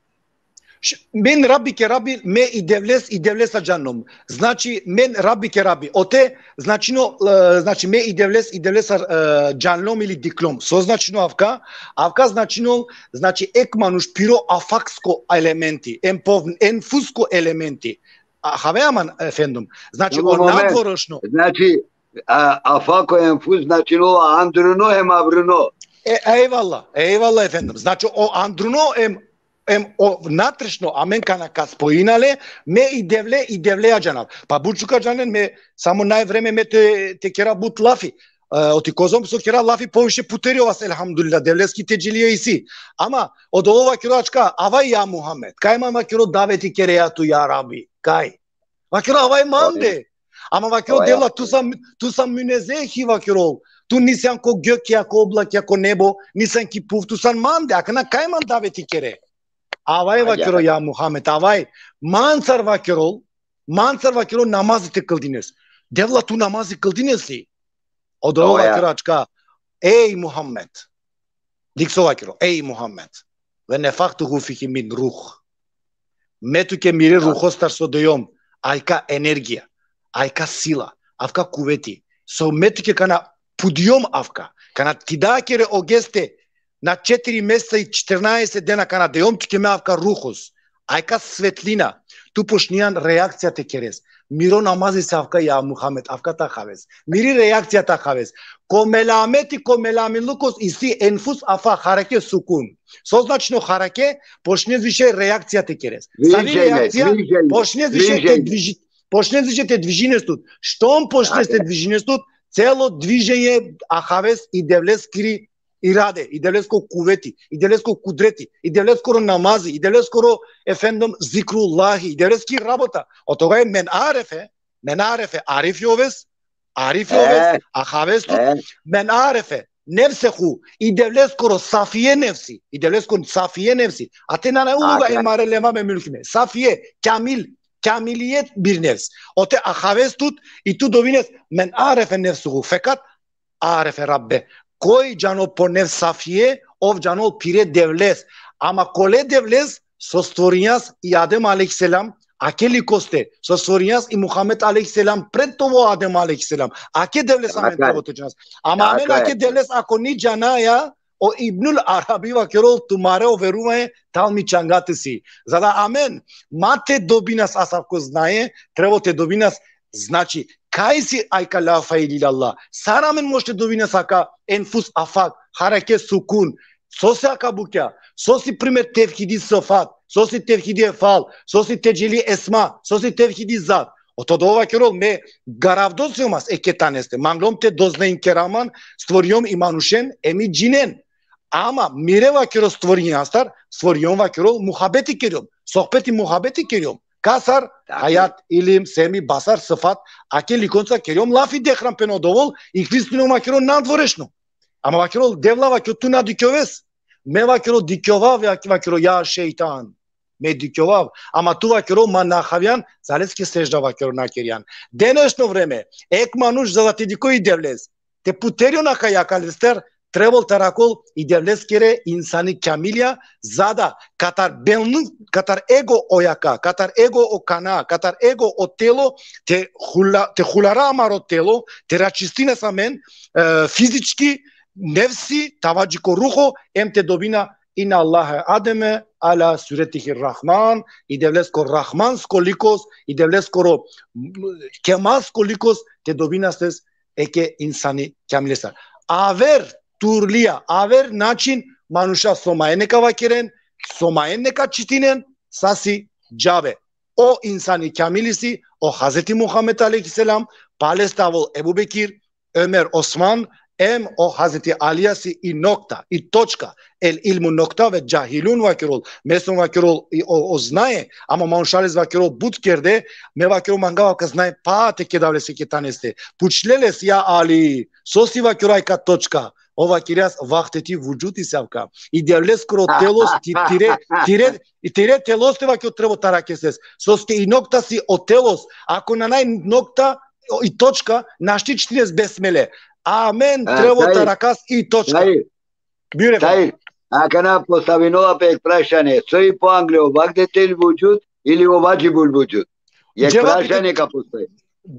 Š-, Min rabbike rabbi, me i Devles, i Devlesa džanlom. Znači, men rabbike rabbi. Ote, značino, e, znači, me i Devles, i Devlesa, e, džanlom ili diklom. So značino avka? Avka značino, znači, ek manuš piro afaksko elementi, em po enfusko elementi. A, have aman, efendim. Znači, Samo o moment. nadvorošno. Znači, a, afako enfus, znači, no, andruno hem avruno. E, eyvallah, eyvallah, efendim. Znači, o andruno em, em o natrešno, amen kana ka spojina le, me i Devle, i Devleja džanav. Pa but šukar džanen, me samo naj vreme me te, te kera but lafi. E, oti kozom so kera lafi poviše puteri ovas, elhamdulillah, Devleski tedželija isi. Ama, odova kero ačka, avaj ja Muhammed, kaj man vakero daveti kereja tu ja Rabbi, kaj? Vakero avaj mande. Ama vakerol, Devla, tu san, tu san munezehi, vakerol. Tu nisi an ko gök, ja ko oblak, ja ko nebo, nisi an ki phuv, tu san mande, akana kaj man daveti kere? Avaj, vakerol, ja Muhammed, avaj, mancar, vakerol, mancar, vakerol, namazi te kldines. Devla, tu namazi kldines li? Odova vakerol ačka: Ej Muhammed, dik so vakerol, ej Muhammed, ve nefahtu fihi min ruh. Me tuke mire ruhostar so dejom, ajka energija, ajka sila, avka kuveti, so me tuke kana pudjom avka, kana ti da kere ogeste, na četiri meseca i četrnaeset dena kana dejom tuke me avka ruhos, ajka svetlina, tu počnijan reakcija te keres. Miro namazi si avka, ja Muhammed, avka ta haves. Miri reakcija ta haves. Ko melameti, ko melaminlukos isi enfus afak, hareke, sukun. So značino hareke? Počnes više reakcija te keres. Savi reakcija? Počnes više te dviži, počnes više te dvižines tut. Štom počnes te dvižines tut, celo dviženje ahaves i Devleskiri irade, i Devlesko kuveti, i Devlesko kudreti, i Devleskoro namazi, i Devleskoro, efendim, zikrullahi, i Devleski rabota. Odova e men arefe, men arefe, arifi oves, arifi oves, ahaves tut, men arefe nefsehu, i Devleskoro safije nefsi, i Devleskoro safije nefsi. A te nane uloga e mare lema me mulkime. Safije, kamil, kamilijet bir nefs. Ote ahaves tut, i tu dobines men arefe nefsehu. Fekat arefe rabbe. Koj džanol po nefs safije, ov džanol pire Devles. Ama kole Devles? So stvorinjas i Adem alejhi selam, ake likoste, so stvorinjas i Muhammed alejhi selam, pred tovo Adem alejhi selam. Ake Devles amen treba te džanas. Ama amen ake Devles ako ni džanaja, o Ibnul Arabi vakerol, tumare o veruvanje tal mi čangate si. Za da amen ma te dobinas asavko znaje, treba te dobinas, znači, kaj si ajka la ilahe illallah. Sar amen može te dobinas aka enfus afak, hareke, sukun. So si aka bukja? So si primer tevhidi sifat, so si tevhidi efal, so si tedželi esma, so si tevhidi zat. Oto dova kerol, me garavdo si omas eke taneste. Manglom te doznain keraman, stvorijom i manušen, em i džinen. Ama mire vakerol stvorinjastar, stvorijom vakerol muhabeti kerjom. Sohbeti muhabeti kerjom. Kasar? Hajat, ilim, semi, basar, sifat, ake likonca kerjom lafi, dehram pe no dovol, i Hristinom vakerol nadvorešno. Ama vakerol, Devla, vakerol, tu na dikjoves. Me vakerol dikjovav, vakerol, ja šejtan. Me dikjovav. Ama tu vakerol ma na havjan, zaleske sežda vakerol na kerjan. Denešno vreme, ek manuš za da te dikoj i Devles, te puteri on aka jakalester, trebol te arakol i Devleskere insani kamilija, za da katar belnu, katar ego o jaka, katar ego o kana, katar ego o telo, te hula, te hulara amaro telo, te račistines amen, e, fizički, nefsi, tava dži ko ruho, em te dobina inne Allahe Ademe ala suretihi Rahman, i Devlesko rahmansko likos, i Devleskoro kemalsko likos, te dobinas eke insani kamilestar. Aver turlija, aver način, manuša so maen neka vakeren, so maen neka čitinen, sa si džabe. O insani kamili si o Hazreti Muhammed alejhi selam, paleste avol Ebu Bekir, Ömer, Osman, em o Hazreti Alija si i nokta, i točka. El ilmu nokta ve džahilun vakerol. Me sum vakerol i o, o znaje, ama manuša les vakerol but kerde, me vakerol mangava ka znaje pa te kedav les eke taneste. Pučle les, ja Ali, so si vakerol ajka točka? Ov vakerjas vahdeti vudžud isi avka. I Devleskoro telos ti, tire, tire, i tire teloste vakerol trebol te arakes les. Soske i nokta si o telos. Ako nane nokta, o, i točka, našti čitines besmele. Amen, trebol te arakas i točka. Bujur, efendim. Akana postavinela pe ek prašanje. So i po angle, o vahdetil vudžud ili o vadžibul vudžud? Jek prašanje ka postavi.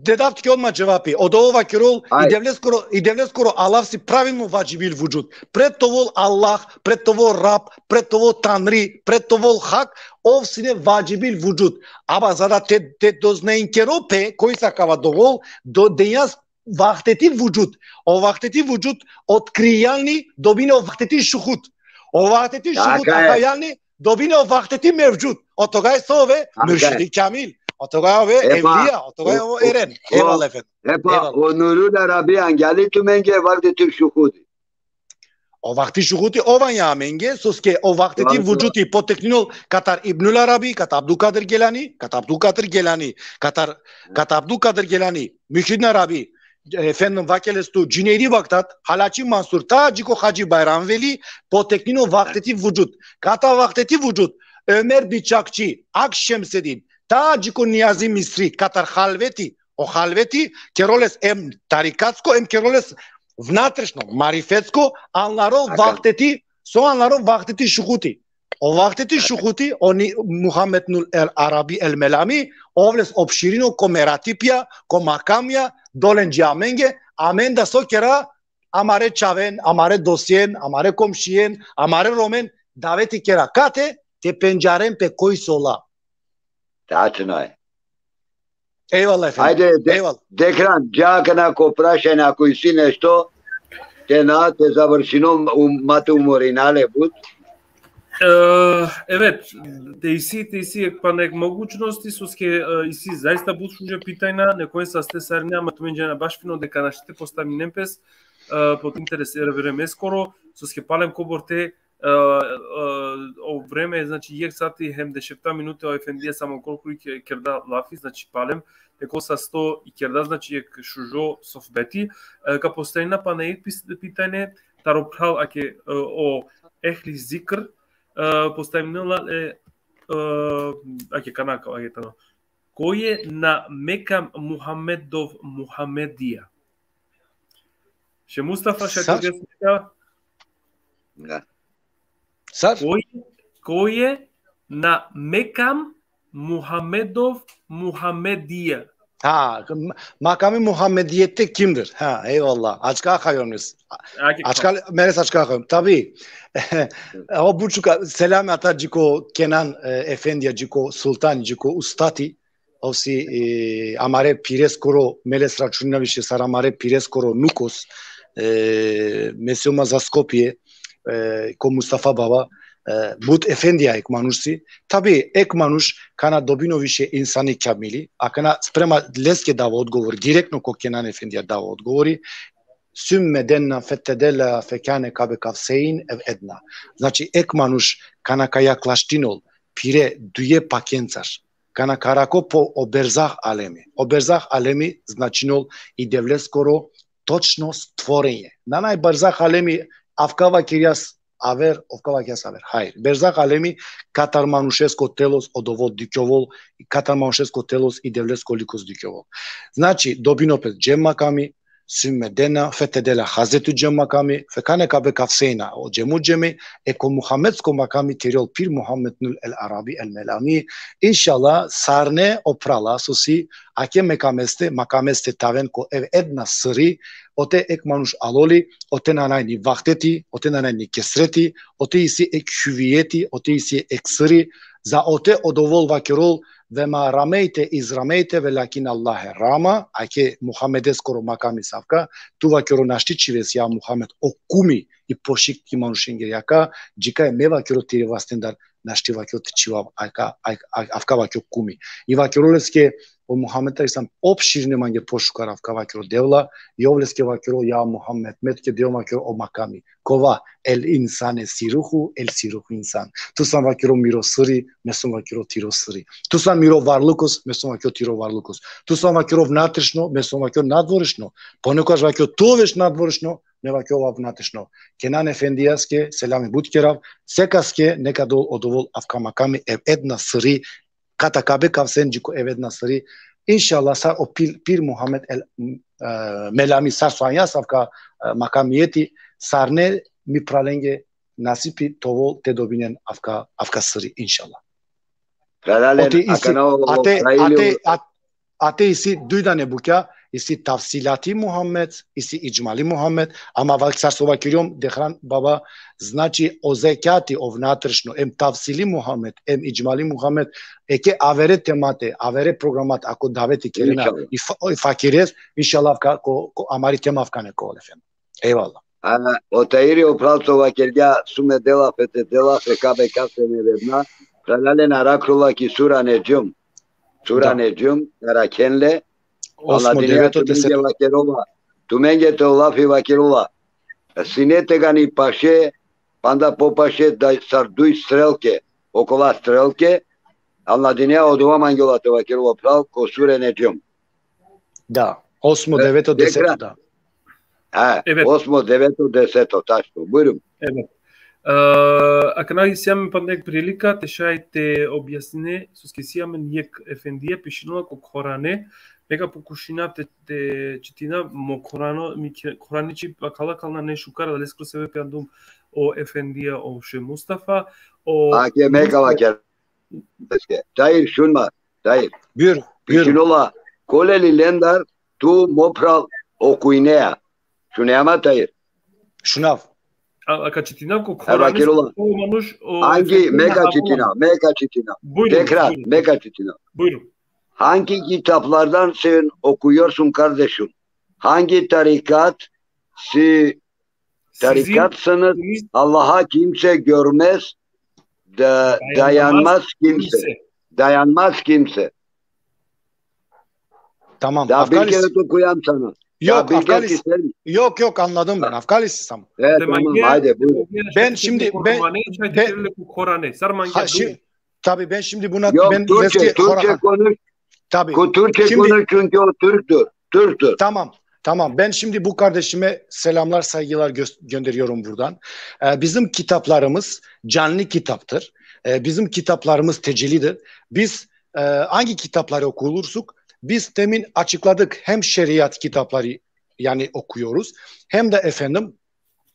Te dav tuke odma dževapi. Odova vakerol, i Devleskoro, i Devleskoro alav si pravilno vadžibil vudžud. Pred te ovol Allah, pred te ovol Rab, pred te ovol Tanri, pred te ovol Hak, ov sine vadžibil vudžud. Ama za da te, te doznajn kero pe, koj sa kava dovol, do, denjas vahdeti vudžud. O vahdeti vudžud otkrijalni, dobine o vahdeti šuhud. O vahdeti šuhud akhajalni, dobine o vahdeti mevdžud. Od toga so ove muršidi kamil. Od toga ove evlija, od toga ove eren. Evala, efendim. Epa, o Nurul Arabi, angja li tumenge vahdeti šuhudi? O vakti šuguti ov anja amenge, soske o vakteti vudžuti potekninol katar Ibnul Arabi, katar Abdulkadir Gelani, katar Abdulkadir Gelani, katar, katar Abdulkadir Gelani, Muhyiddin Arabi, efendim, vakeles tu, Cüneydi Bagdat, Halaci Mansur, ta dži ko Hadži Bajram Veli, poteknino vakteti vudžut. Kata vakteti vudžut, Ömer Bičakči, Ak Šemsedin, ta dži ko Nijazi Misri, katar halveti, o halveti, keroles em tarikatsko, em keroles vnatrešno, marifetsko, anlaro vakteti, so anlaro vakteti šuguti. O vakteti šuguti, oni Muhammed Nul el Arabi el Melami, ovles opširino ko meratipja, ko makamja, dolenđe amenge, amen da so kera, amare čaven, amare dosjen, amare komšijen, amare Romen, daveti kera kate, te pendžaren pe koj so ola. Tačno je. Ejvallah efendim. Ajde, de, Ejvallah. Dekran, dža akana ko prašanja, ako isi nešto, te na, te završinom, um, ma te umorina le but. E, evet, te isi, te isi ek, pana ek mogućnosti, soske, e, isi zaista but šuže pitajna, nekoj saste sarine, ama tumen džana baš fino deka našti te postavinen pes, e, pod interes e vremeskoro, soske palem kobor te, e, e, o vreme, znači, jek sati hem dešefta minute, o efendija samo korkori ke-, kerda lafi, znači, palem, eko sasto i kerda, znači, jek šužo sohbeti. E, ka postavina pana ek pis-, pitanje, taro phral, ake, e, o Ehli Zikr, e, postavinela, e, e, ake kana ka, ake tano. Koj e na mekam Muhammedov Muhammedija? Šeh Mustafa, šeh Sar? Tebe sluša? Da. Sar? Koj, koj e na mekam Muhammedov Muhammedija? Ha, m-, makami Muhammedijete kimdir? Ha, ejvallah. Ačka hajomnes. Ake, Ačka, meres ačka hajom. Tabi. O bučuka, selam ata dži ko Kenan, e, efendija, dži ko sultan, dži ko ustati. Ov si, e, amare pireskoro, me les računina više sar amare pireskoro nukos, e, me sijum za Skopje, e, ko Mustafa Baba, e, but efendija ek manuš si. Tabi, ek manuš kana dobino više insani kamili, a kana sprema leske dava odgovor, direktno ko Kenan efendija dava odgovori, Sümme denna fetedella fekane kabe kavsein ev edna. Znači, ek manuš kana ka jaklaştinol pire duje pakencar, kana ka arakol po o berzah alemi. O berzah alemi značinol i Devleskoro točno stvorenje. Na naj berzah alemi avka vakerjas aver, ovka vakerjas aver. Hajr. Berzah alemi katar manušesko telos odovol dikjovol, katar manušesko telos i Devlesko likos dikjovol. Znači, dobino pe džem makami, sümme denna fetedella hazeti džem makami, fekane kabe kavseina, o džemu džemi, e ko Muhammedsko makami kerjol pir Muhammed Nul el Arabi el Melami, inšallah, sarne o phrala so si, ake makameste, makameste te aven ko ev edna siri, ote ek manuš aloli, ote na naj ni vahdeti, ote na naj ni kesreti, ote isi ek huvijeti, ote isi ek siri, za ote odovol vakerol, ve ma ramejte iz ramejte velakinnallahe rama, ake Muhammedeskoro makami savka, tu vakero našti čhives ja Muhammed o kumi i pošik ki manušenge jaka, džikaj me vakero tire vastendar našti vakero te čhivav aka, ak-, ak-, avka vakero kumi. I vakero leske o Muhammed alejhi selam opširine mange pošukar avka vakero Devla, i ov leske vakero ja Muhammed, me tuke deo vakero o makami. Kova, el insane siruhu, el siruhu insan. Tu san vakero miro siri, me son vakero tiro siri. Tu san miro varlukos, me son vakero tiro varlukos. Tu san vakero vnatrešno, me son vakero nadvorešno. Ponekogaš vakero tu oveš nadvorešno, me vakero ov vnatrešno. Kenan efendijaske, selami but kerav, sekaske, neka dol odovol avka makami ev edna siri, kata kabe kavsein dži ko ev edna siri. Inšallah, sar o pir, pir Muhammed el, e, Melami sar so anjas avka, e, makamijeti, sarne mi phralenge nasipi te ovol te dobinen avka, avka siri, inšallah. Phralalen, ote isi, akana o, ate, o, ate, at-, ate isi duj dane bukja, isi tafsilati Muhammed, isi idžmali Muhammed, ama vak sar so vakerjom, Dehran baba, znači o zekjati, o vnatrešno, em tafsili Muhammed, em idžmali Muhammed, eke avere temate, avere programat, ako daveti kerena, inšallah, i fa-, i fakires, inšallah, ka, ko, ko amari tema avka neka ol efendim. Ejvallah. A, o Tahiri o phral so vakergja, sümme della fetedella fekane kabe kavsein ev edna, phralalen, arakrola ki sura Nedžum. Sura Nedžum, arakhen le. Osmo, Allah dinja, deveto, tumenge deseto vakerova. Tumenge te o lafi vakerova. E, sine tegani paše, panda popaše, da sar duj strelke, okola strelke, anladinea, odova mangjola te vakerel o phral, ko sure Nedžum. Da, osmo, e, deveto, deseto, da. Ha, evet. Osmo, deveto, deseto, tačno. Bujrum. Evet. E, akana isi amen panda jekh prilika, te šaj te objasnine, soske isi amen jekh efendija, pišinela ko Korane, neka pokušina te, te čitinav mo Korano, mi Korani čhib akala kalna nešukar, da leskoro sebepi andum o efendija, o Šeh Mustafa, o... Ake, me kala kjer. Tahir, šun ma, Tahir. Bujur, bujur. Pišinola, koleli lendar, tu mo phral okujnea. Šunea ma, Tahir? Šunav. A, a ka čitinav ko Korane, manuš, o, hangi, me ka čitinav, me ka čitinav. Bujrum, tekrar, bujrum. Me ka čitinav. Bujrum. Hangi kitaplardan sen okuyorsun kardeşim? Hangi tarikat, si tarikatsınız? Allah'a kimse görmez, da, dayanmaz kimse. Dayanmaz kimse. Tamam. Da bir kere okuyam sana. Yok, yok, anladım ben. Afkalis sam. Evet, tamam, haydi buyurun. Ben şimdi, ben, ben, ha, şi, tabii ben şimdi buna, yok, ben Türkçe, Türkçe konuş. Tabii. Türkçe şimdi, konuş çünkü o Türktür. Türktür. Tamam. Tamam, ben şimdi bu kardeşime selamlar, saygılar gö gönderiyorum buradan. Ee, bizim kitaplarımız canlı kitaptır. Ee, bizim kitaplarımız tecellidir. Biz e, hangi kitapları okursak, biz demin açıkladık, hem şeriat kitapları yani okuyoruz, hem de efendim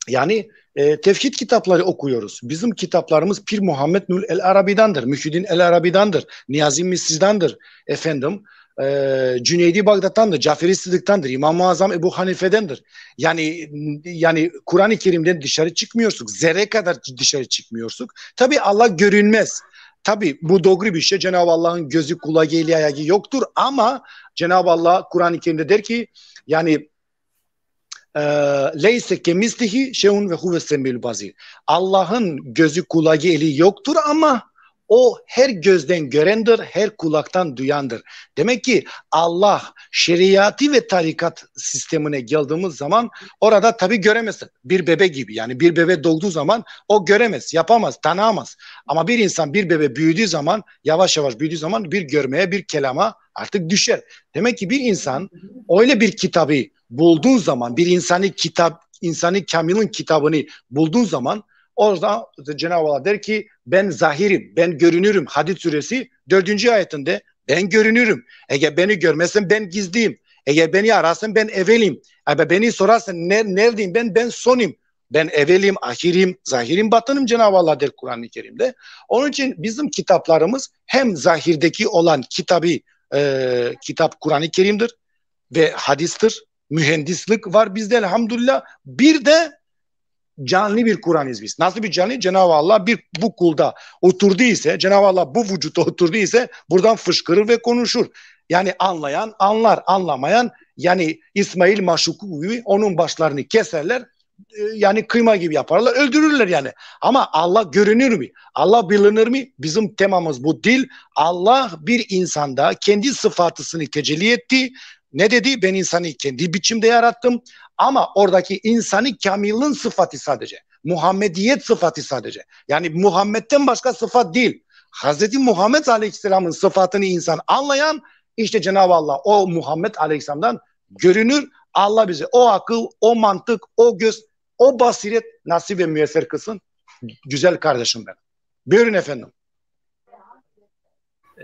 yani e, tevhid kitapları okuyoruz. Bizim kitaplarımız Pir Muhammed Nur el Arabi'dendir, Muhyiddin el Arabi'dendir, Niyazi Mısri'dendir, efendim e, Cüneydi Bağdat'tandır, Cafer-i Sıdık'tandır, İmam-ı Azam Ebu Hanife'dendir. Yani yani Kur'an-ı Kerim'den dışarı çıkmıyorsun, zerre kadar dışarı çıkmıyorsun. Tabii Allah görünmez. Tabii bu doğru bir şey. Cenab-ı Allah'ın gözü, kulağı, eli, ayağı yoktur ama Cenab-ı Allah Kur'an-ı Kerim'de der ki yani e, leyse kemislihi şeyun ve huve semil bazir. Allah'ın gözü, kulağı, eli yoktur ama o her gözden görendir, her kulaktan duyandır. Demek ki Allah şeriatı ve tarikat sistemine geldiğimiz zaman orada tabii göremezsin. Bir bebe gibi, yani bir bebe doğduğu zaman o göremez, yapamaz, tanıyamaz. Ama bir insan, bir bebe büyüdüğü zaman, yavaş yavaş büyüdüğü zaman bir görmeye, bir kelama artık düşer. Demek ki bir insan öyle bir kitabı bulduğun zaman, bir insani kitap, insani kamilin kitabını bulduğun zaman orada Cenab-ı Allah der ki ben zahirim, ben görünürüm. Hadid suresi dördüncü ayetinde ben görünürüm. Eğer beni görmezsen ben gizliyim. Eğer beni ararsan ben evelim. Eğer beni sorarsan ne, neredeyim ben, ben sonim. Ben evelim, ahirim, zahirim, batınım Cenab-ı Allah der Kur'an-ı Kerim'de. Onun için bizim kitaplarımız hem zahirdeki olan kitabı, e, kitap Kur'an-ı Kerim'dir ve hadistir. Mühendislik var bizde elhamdülillah. Bir de canlı bir Kur'an'ız biz. Nasıl bir canlı? Cenab-ı Allah bir bu kulda oturdu ise, Cenab-ı Allah bu vücutta oturdu ise buradan fışkırır ve konuşur. Yani anlayan anlar, anlamayan yani İsmail Maşuku gibi onun başlarını keserler, e, yani kıyma gibi yaparlar, öldürürler yani. Ama Allah görünür mü? Allah bilinir mi? Bizim temamız bu değil. Allah bir insanda kendi sıfatısını tecelli etti. Ne dedi? Ben insanı kendi biçimde yarattım. Ama oradaki insanı kamilin sıfatı sadece. Muhammediyet sıfatı sadece. Yani Muhammed'den başka sıfat değil. Hazreti Muhammed Aleyhisselam'ın sıfatını insan anlayan işte Cenab-ı Allah o Muhammed Aleyhisselam'dan görünür. Allah bize o akıl, o mantık, o göz, o basiret nasip ve müyesser kılsın. Güzel kardeşim benim. Buyurun efendim.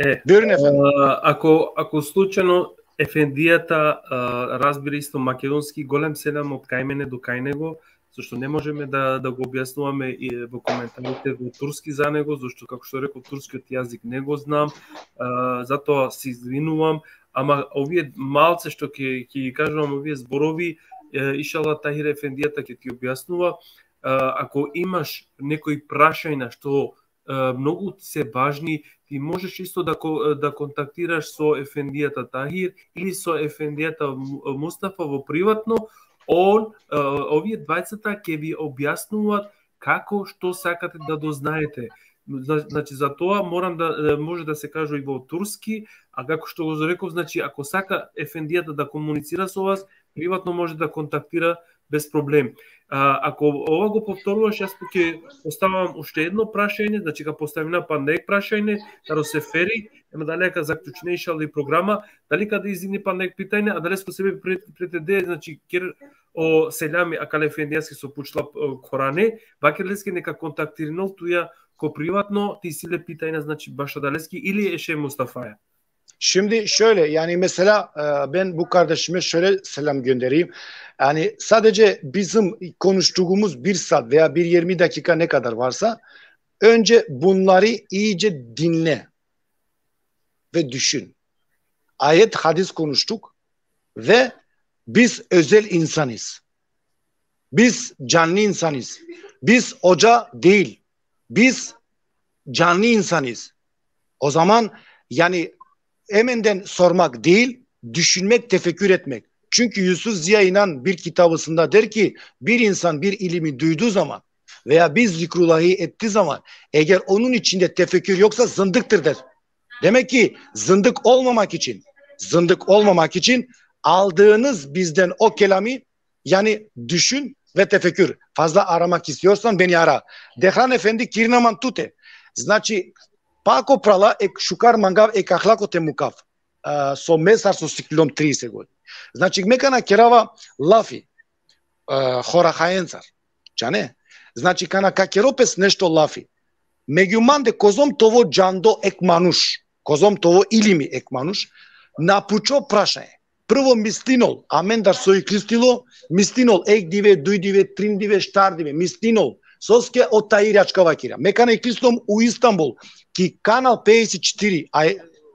E, Buyurun efendim. A, ako, ako slučajno Ефендијата а, разбира исто македонски, голем селам од кај мене до кај него, зашто не можеме да, да го објаснуваме и во коментарите во турски за него, зашто, како што реков, турскиот јазик не го знам, а, затоа се извинувам, ама овие малце што ќе, ќе ги кажувам овие зборови, е, иншалла Тахир Ефендијата ќе ти објаснува. А, ако имаш некои прашања што, е, многу се важни, ти можеш исто да ко-, да контактираш со Ефендијата Тахир или со Ефендијата Му-, Мустафа во приватно. Он, е, овие двајцата ќе ви објаснуваат како што сакате да дознаете. Зна-, значи, за тоа морам да, е, може да се кажува и во турски, а како што го реков, значи, ако сака Ефендијата да комуницира со вас, приватно може да контактира без проблем. А, ако ова го повторуваш, јас ќе поставам уште едно прашање, значи ќе поставина панек прашање, таро Сефери, ема дале ќе заклучиме иншалла и програма, дали каде изини панек питање, а дале ско себе пред, пред де, значи, кер о селями, а кале фендијаски со пучла, о, коране, вакер лески нека контактиринол туја ко приватно, ти си ле питајна, значи, баша далески или Еше Мустафаја. Şimdi şöyle, yani mesela, e, ben bu kardeşime şöyle selam göndereyim. Yani sadece bizim konuştuğumuz bir saat veya bir yirmi dakika ne kadar varsa, önce bunları iyice dinle ve düşün. Ayet, hadis konuştuk ve biz özel insanız. Biz canlı insanız. Biz hoca değil. Biz canlı insanız. O zaman yani hemenden sormak değil, düşünmek, tefekkür etmek. Çünkü Yusuf Ziya İnan bir kitabısında der ki, bir insan bir ilimi duyduğu zaman veya bir zikrullahi ettiği zaman, eğer onun içinde tefekkür yoksa, zındıktır der. Demek ki zındık olmamak için, zındık olmamak için aldığınız bizden o kelamı, yani düşün ve tefekkür. Fazla aramak istiyorsan beni ara. Dehran Efendi, kirinaman tute. Znači, pa ako prala, ek šukar mangav, ek ahlako te mukav. A, so mesar so siklom trideset godina. Znači, me kana kerava lafi, a, horahaencar. Džane? Znači, kana ka kero pes nešto lafi, megju mande kozom tovo džando ek manuš, kozom tovo ilimi ek manuš, na pučo prašanje. Prvo mislinol, amendar so iklistilo, mislinol ek dive, duj dive, trin dive, štar dive, mislinol. Soske o Tahir ačka vakira. Me kana iklistom u Istanbul, ki Kanal pedeset četiri, a e,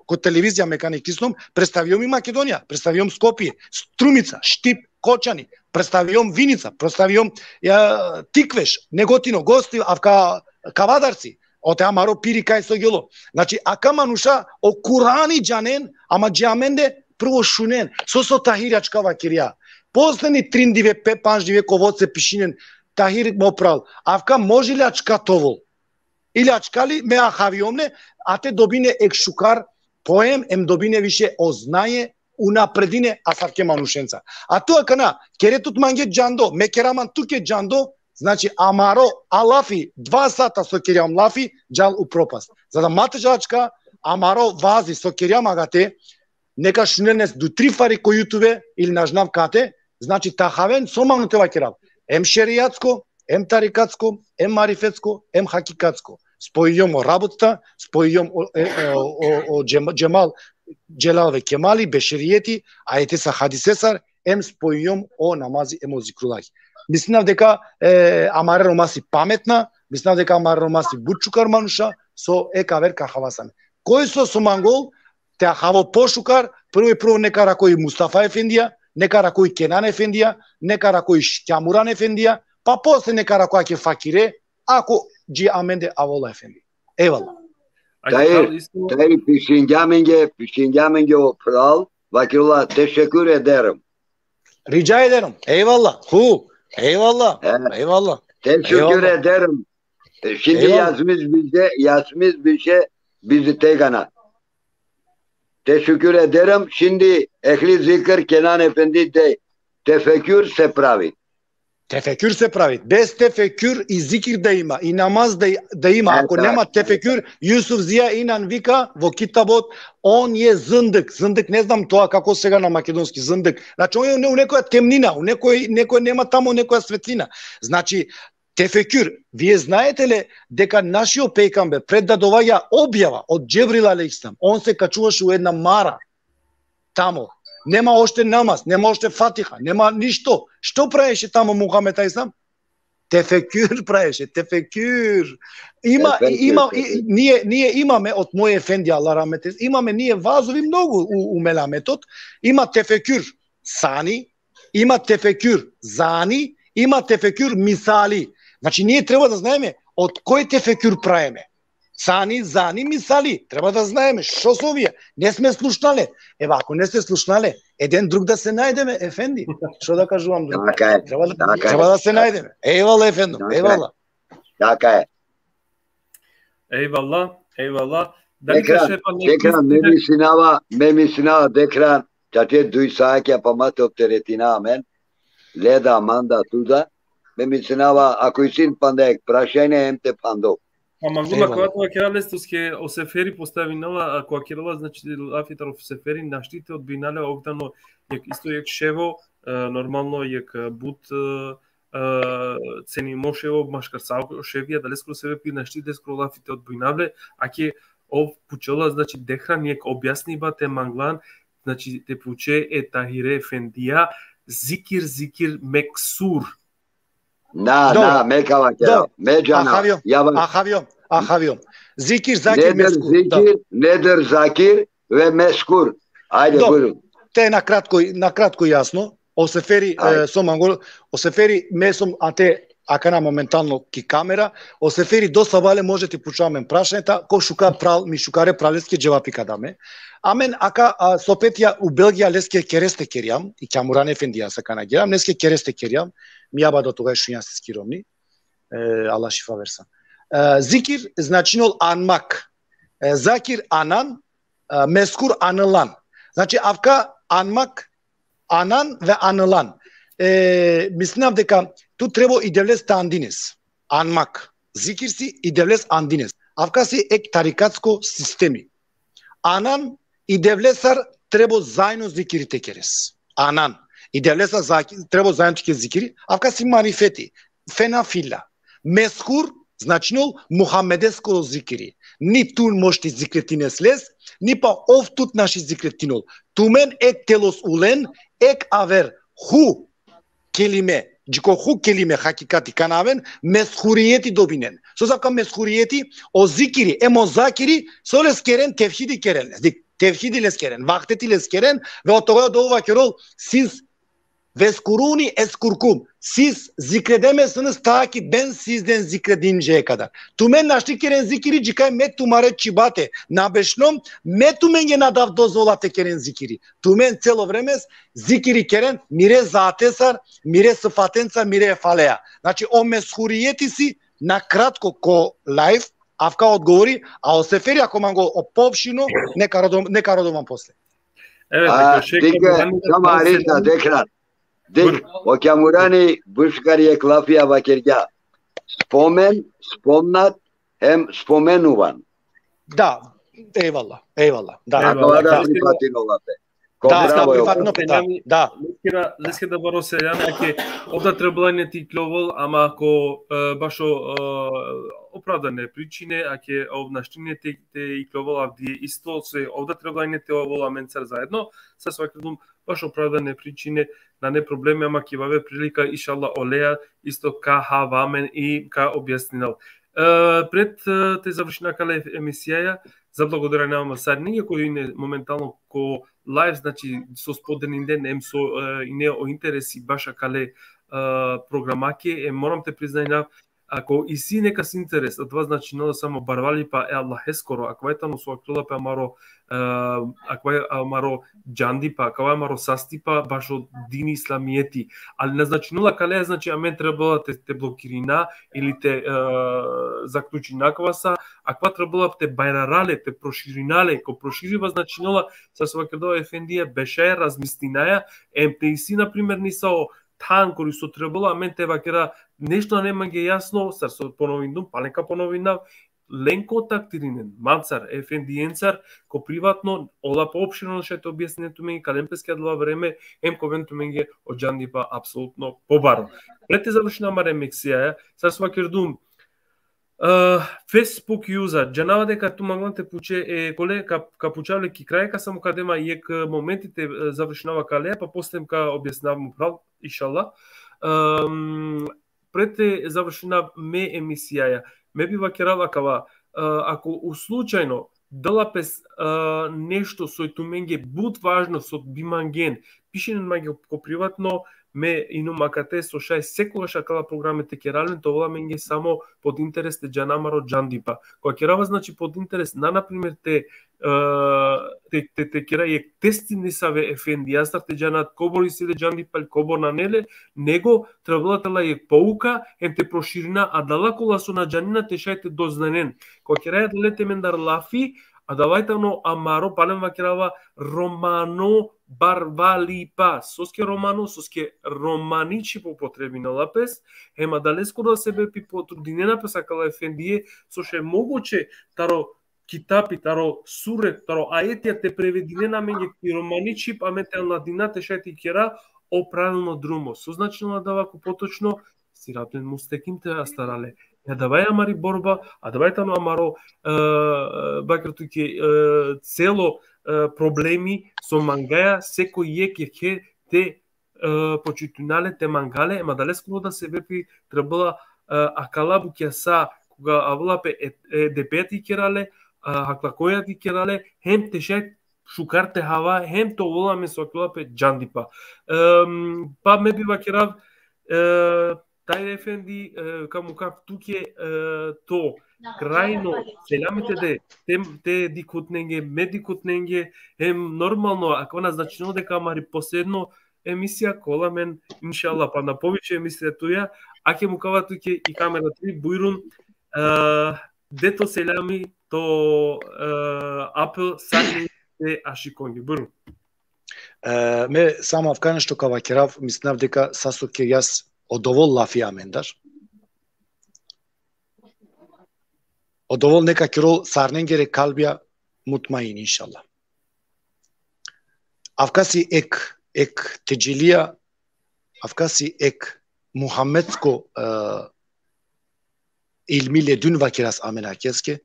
ko televizija me kana iklistom, predstavljom i Makedonija, predstavljom Skopje, Strumica, Štip, Kočani, predstavljom Vinica, predstavljom, ja, Tikveš, Negotino, Gosti, avka Kavadarci, ote amaro piri kaj so gelo. Znači, aka manuša o Kurani džanen, ama dži amende prvo šunen. So so Tahir ačka vakirja. Posledni trin dive, pe, panč dive ko voce pišinen, Tahir mo pral, avka može li ačka tovol? Ili ačka li me ahavjomne, a te dobine ek šukar poem, em dobine više o znanje, unapredine asavke manušenca. A tu akana, kere tut mange džando, me keraman tuke džando, znači amaro a lafi, dva sata so kerjam lafi, džal u propast. Za da ma te džal ačka, amaro vazi so kerjam agate, neka šunen les du tri fari ko YouTube ili na znav kate, znači ta haven so mangno te vakerav. Em šerijatsko, em tarikatsko, em marifetsko, em hakikatsko. Spojom o rabotata, spojom o, e, e, o, o, o Džem-, Džemal, Dželal ve Kemali, bešerijeti, ajetesar, hadisesar, em spojom o namazi, em o zikrullahi. Mislinav deka, e, amare Roma si pametna, mislinav deka amare Roma si but šukar manuša, so ek aver ka havav amen. Koj so so mangol te ahavo pošukar, prvo i prvo neka rakoj Mustafa Efendija, neka rakoj Kenan Efendija, neka rakoj Škjamuran Efendija, pa posle neka rakoj ake fakire, ako dži amende avola Efendi. Eyvallah. Ajde, Tahir, kral isto. Tahir, pišingja amenge, pišingja amenge o pral, vakirela, teşekkür ederim. Rica ederim. Eyvallah. Hu. Eyvallah. Evet. Eyvallah. Teşekkür Eyvallah. ederim. E, şimdi Eyvallah. yazmış bize, yazmış bize, bizi tegana. Teşekkür ederim. Şimdi ehli zikir Kenan Efendi de tefekkür se pravi. Tefekkür se pravi. Bez tefekkür i zikir da ima, i namaz da, da ima. Evet, Ako evet. nema tefekkür, Jusuf Zija Inan vika vo kitabot, on je zındık. Zındık, ne znam to kako se ga na makedonski, zındık. Znači, on je u nekoja temnina, u nekoj, nekoj nema tamo nekoja svetlina. Znači, tefekkür, вие знаете ли дека нашиот пејгамбер, пред да доаѓа објава од Џебрил алейхиссалам, он се качуваше у една мара. Тамо. Нема още намаз, нема още фатиха, нема ништо. Што правеше тамо Мухамед алейхиссалам? Тефекюр правеше, тефекюр. Има, Тефекюр, има, тефекюр. и, ние, ние имаме од моје ефенди, Аллах рахмет, имаме ние вазови многу у, у меламетот. Има тефекюр сани, има тефекюр зани, има тефекюр мисали. Значи, ние треба да знаеме од кој тефекюр правиме. Сани, зани, мисали. Треба да знаеме што се овие. Не сме слушнале. Ева, ако не сте слушнале, еден друг да се најдеме, ефенди. Што да кажувам друг? Така е, Треба да, така е. Треба да се најдеме. Евала, ефендо, Така е. евала. Така е. Ejvallah, ejvallah. Dali Dekran, ka šepa neki Dekran, me misinava, me misinava, Dekran, tate duj saatja pa ma te opteretina amen. le da, manda, tu da. Me mislinava, ako isi panda jekh prašanje, em te phando. Pa mangum, ako vakerav leske, o Seferi postavinela, ako vakerela, znači, lafi taro Seferi, našti te odbinale, ov tano jekh, isto jekh ševo, e, normalno jekh, e, but, e, e, cenimo ševo maškar sa o ševija, adaleskoro sebepi našti leskoro lafi te odbinavle, ake ov pučela, znači, dehran jekh objasniba te manglan, znači, te puče e Tahire efendija, zikir, zikir, meksur. Na, Dobro. Na, me ka vakerav, Dobro. me džanav. Ahavjom, Ja vam- ahavjom, ahavjom. Zikir, zakir, Neder meskur. Da. Zikir, neder Zakir ve Meskur. Ajde, Dobro. Bujrun. Te nakratko, nakratko jasno. O Seferi, Ajde. e, so mangol, o Seferi, me som ate akana momentalno ki kamera, o Seferi do sabale može te puča amen prašanja, ta ko šukar pral, mi šukare praleske dževapi ka da me. Amen aka, a, sohbetija u Belgija leske kereste kerjam, i Kjamuran efendijasa kana geram, leske kereste kerjam, mi aba do toga šunja se skiromni, e, Allah šifa versa. E, zikir značinol anmak, e, zakir anan, e, meskur anılan. Znači, avka anmak, anan ve anılan. E, mislinav deka tu trebo i Devles te andines. Anmak. Zikir si i Devles andines. Avka si ek tarikatsko sistemi. Anan, i Devlesar trebo zajedno zikiri te keres. Anan, i Devlesar zaki-, trebo zajedno te keres zikiri. Avka si marifeti. Fena filla. Meskur, značinol Muhammedeskoro zikiri. Ni tu moš te zikretines les, ni pa ov tut našti zikretinol. Tumen ek telos ulen, ek aver hu kelime, dži ko hu kelime hakikati kana aven, meshurijeti dobinen. So zavka meshurijeti, o zikiri, em o zakiri, so les keren, tevhidi keren. Dik, tevhidi les keren, vahdeti les keren, ve o toga dova kerol, siz vezkuruni ezkurkum. Siz zikredemesiniz ta ki ben sizden zikredinceye kadar. Tumen našti keren zikiri, džikaj me tumare čhibate na bešnom, me tumenge na dav dozvola te keren zikiri. Tumen celo vremes zikiri keren mire zatesar, mire sifatencar, mire efaleja. Znači, o meshurijeti si, nakratko, ko live, avka odgovori, a o Seferi ako mangol o poopštino, neka rodom, neka rodom posle. Evet, A, dakle, šejh dikh, Kjamuran, samo Arisa, dikh. Dikh, o Kjamurani bašukar jekh lafi vakergja. Spomen, spomnat, hem spomenuvan. Da, ejvallah, ejvallah. Da, Ejvallah. Akava da da. Prifatinola pe. Ko Da, bravo, da, jo. prifatno pe, da, da. Leske da, leske da baro seljani, ake ov da trebela ine te iklovel, ama ako, e, bašo, e, opravdane pričine, ake ov našti ine te, te iklovel avdive isto, se ov da trebela ine te ovel amencar zajedno, sa svakako bašo opravdane pričine, nane problemi, ama ki vave prilika, inšallah, oleja isto ka hava amen i ka objasninel. E, pred, e, te završina kale emisijaja, zablagodarinava ma sarinenge koj ine momentalno ko live, znači, so spodelinden, em so, e, ine o interesi bašo kale, e, programake, em moram te priznajnav, ako isi nekas interes, adava značinela samo barvalipa e Allaheskoro, akava tano so vakerela pe amaro, e, akava amaro džandipa, akava amaro sastipa bašo dini islamijeti. Ali na značinela kale, znači, amen trebela te, te blokirina ili te, e, zaključina akava sa, akava trebela te bajrara le, te proširina le, ko proširiba značinela, sar so vakerda o efendija, bešaja, razmislinaja, em te isi, na primer, nisavo than kori so trebela amen te vakera, nešto nane mange jasno, sar so ponovindum, pale ka ponovinav, len kontaktirinen mancar, efendijencar, ko privatno, ola poopštino šaj te objasninen tumenge, ka len peske adala vreme, em ka oven tumenge o džandipa apsolutno pobaro. Pred te završina amare emisijaja, sar so vakerdum, e, Facebook user, džanava deka tu manglan te puče, e, kole ka, ka pučav le ki kraj, ka samo ka de ma jekh, e, momenti te, e, završinava kale, pa posle ka objasninav mo phral, inšallah. Em, pred te završinav me emisijaja, me bi vakerav akava, e, ako u slučajno dela pes, e, nešto soj tumenge but važno so bi mangen, pišinen mange ko privatno, me inum akate so šaj sekogaš akala programe te kera len, te ovel amenge samo pod interes te džana amaro džandipa. Ko kerava, znači, pod interes, na, na primer, te, e, te, te, te kera jekh testi nesave efendijastar te džana kobor isi le džandipa ili kobor nane le, nego trebela te la jekh pouka, em te proširina adala kola so na džanena te šaj te doznajnen. Ko kera adale te mendar lafi, Adava tano amaro, palem vakerava, romano barvalipa. Soske romano, soske romani čhib upotrebinela pes, hem adaleskoro sebepi potrudinena pes akala efendie, so še moguće taro kitapi, taro sure, taro ajetija te prevedinen amenge ki romani čhib, amen te anladina, te šaj te ikera o pravilno drumo. So značinela adava ko potočno? Siraten mustekim te astara le. Adava i amari borba, adava tano amaro, e, vaker tuke, e, celo, e, problemi, so mangaja sekoj jekh jekhe te, e, počituna le, te manga le, hem adaleskoro da sebepi trebela, e, akala bukja sa, koga avela pe e, e, depea te ikera le, e, haklakoja te ikera le, hem te šaj šukar te hava, hem te ovel amen so vakerela pe džandipa. Em, pa me bi vakerav, e, Tahir efendi, e, ka mukav tuke, e, to krajno selami te de, te, te dikhutnenge, me dikhutnenge, hem normalno, akava na značinela deka amari posledno emisija, ka ovel amen, inšallah, pana poviše emisija tuja, ake mukava tuke i kamera tri, bujrun, e, de to selami, to, e, apel, sarine te ašikonge. Bujrun. E, me samo avka nešto ka vakerav, mislinav deka sa so kergjas odovol lafi amendar. Odovol neka kerol sarinengere kalbija mutmain, inšallah. Avka si ek, ek tedžilija, avka si ek Muhammedsko, e, ilmi ledun vakeras amen akeske.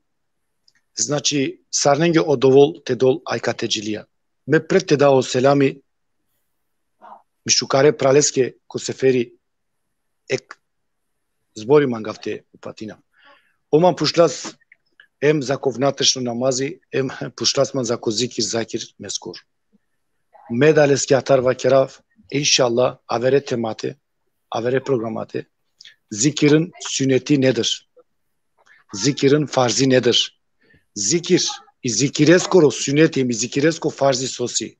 Znači, sarinenge odovol te dol ajka tedžilija. Me pred te da o selami mi šukare praleske ko Seferi ek zbori mangav te upatina. O man pučlas em zako vnatrešno namazi, em pučlas man zako zikir, zakir, mezkur. Me da leske atar vakerav, inšallah, avere temate, avere programate, zikirin suneti nedir? Zikirin farzi nedir? Zikir, i zikireskoro suneti, i zikiresko farzi so si.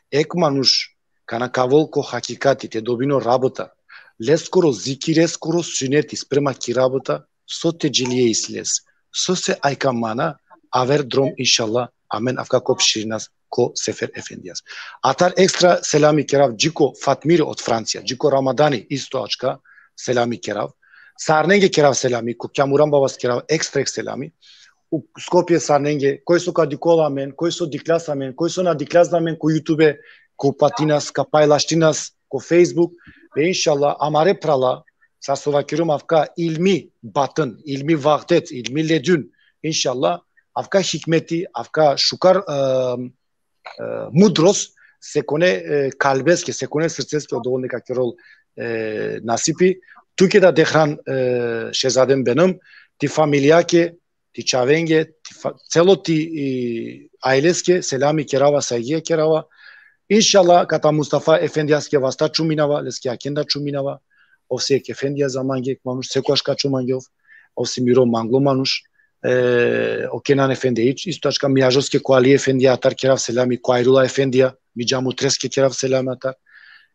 Ek manuš, kana ka avol ko hakikati te dobinel rabota, leskoro zikireskoro suneti sprema ki rabota, so tedžilije isi les. Sose ajka mana, aver drom, inšallah, amen avka ka opširinas ko Sefer Efendijas. Atar ekstra selami kerav dži ko Fatmiri od Francija, dži ko Ramadani isto ačka selami kerav. Sarinenge kerav selami, ko Kjamuran babas kerav ekstra ek selami. U Skopje sarinenge, koj so ka dikol amen, koj so diklas amen, koj so na diklas amen ko YouTube, ka upatinas, ka pajlaštinas ko Facebook, ve inšallah, amare prala, sar so vakerum avka ilmi batın, ilmi vahdet, ilmi ledun, inšallah, avka hikmeti, avka šukar, e, e, mudrost, sekone, e, kalbeske, sekone srceske odovol neka kerol, e, nasipi. Tuke da dehran, e, šehzadem benim, ti familijake, ti čavenge, ti fa-, celo ti, i, aileske, selami kerava, sajgija kerava. Inšallah, kata Mustafa Efendijaske vasta čuminava, leske akenda čuminava, ov si ek efendija za mange, ek manuš sekogaš ka čum mange ov, ov si miro manglo manuš, e, o Kenan Efendi, isto ačka mi Ažoske ko Ali Efendija atar kerav selami, ko Ajrula Efendija, mi Džamutreske kerav selami atar.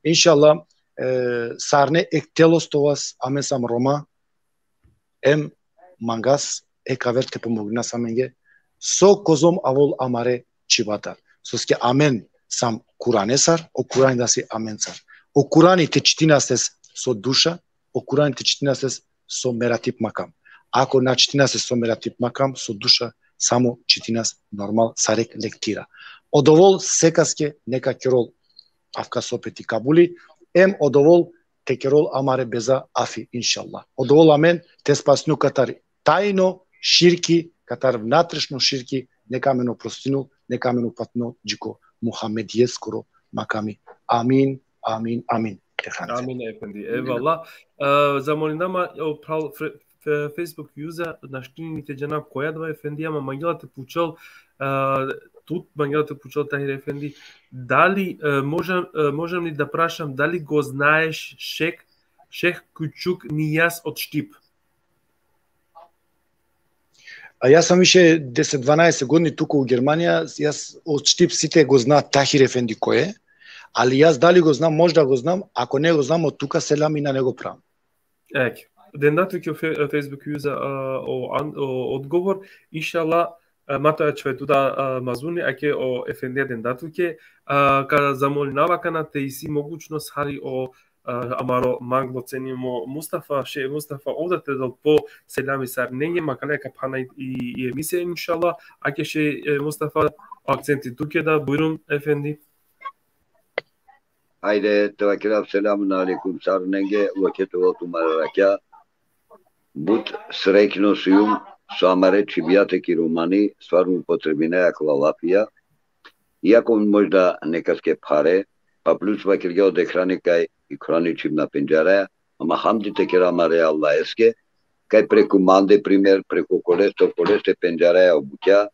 Inšallah, e, sarine ek telos te ovas, amen sam Roma, em mangas ek aver te pomogninas amenge, so kozom avol amare čhibatar. Soske amen sam Kuranesar, o Kurani da si amencar. O Kurani te čitinas les so duša, o Kurani te čitinas les so meratip makam. Ako na čitinas les so meratip makam, so duša, samo čitinas normal sar ek lektira. Odovol sekaske neka kerol avka sohbeti kabuli, em odovol te kerol amare beza afi, inšallah. Odovol amen te spasnol katar tajno širki, katar vnatrešno širki, neka amen oprostinol, neka amen upatinol dži ko Muhammedijeskoro makami. Amin, amin, amin. Efendim. Amin, efendi. Eyvallah. E, zamolinav ma, o, pral-, fre-, fe-, Facebook user, našti ni te džanav koj adava efendi, ama mangela te pučel, e, tut mangela te pučel, Tahir efendi, dali, e, možem, e, možem li da prašam, dali go znaeš šeh, šeh Kučuk Nijaz od Štip? A jaz sam više deset dvanaest godini tuka u Germanija, jaz od Štip site go zna Tahir efendi koj e, ali jaz dali go znam, možda go znam, ako ne go znam, od tuka selami na nego pram. Eke. Denda tuke o fe-, Facebook user, a, o an-, o odgovor, inšallah, E, ma to ačhave tu da, e, mazuni, ake o efendija denda tuke, e, ka zamolinava kana te isi mogućnost hari o, e, amaro manglo cenimo Mustafa, še Mustafa, ov da te del po selami sarinenge, ma kale ka phana i, i, i emisija, inšallah, ake še, e, Mustafa, akcenti tuke da, bujrum, efendi. Ajde, te vakerav selamun alejkum sarinenge, vakit ovel tumare rakja. But srekno sijum, so amare čhibjate ki romani, stvarno upotrebinaja akala lafija. Iako možda nekaske phare, pa plus vakergja o dehrani kaj i khrani čhibna pendžaraja, ama hamdi te kera amare Allaheske, kaj preku mande primer, preku koleste, koleste pendžaraja o bukja.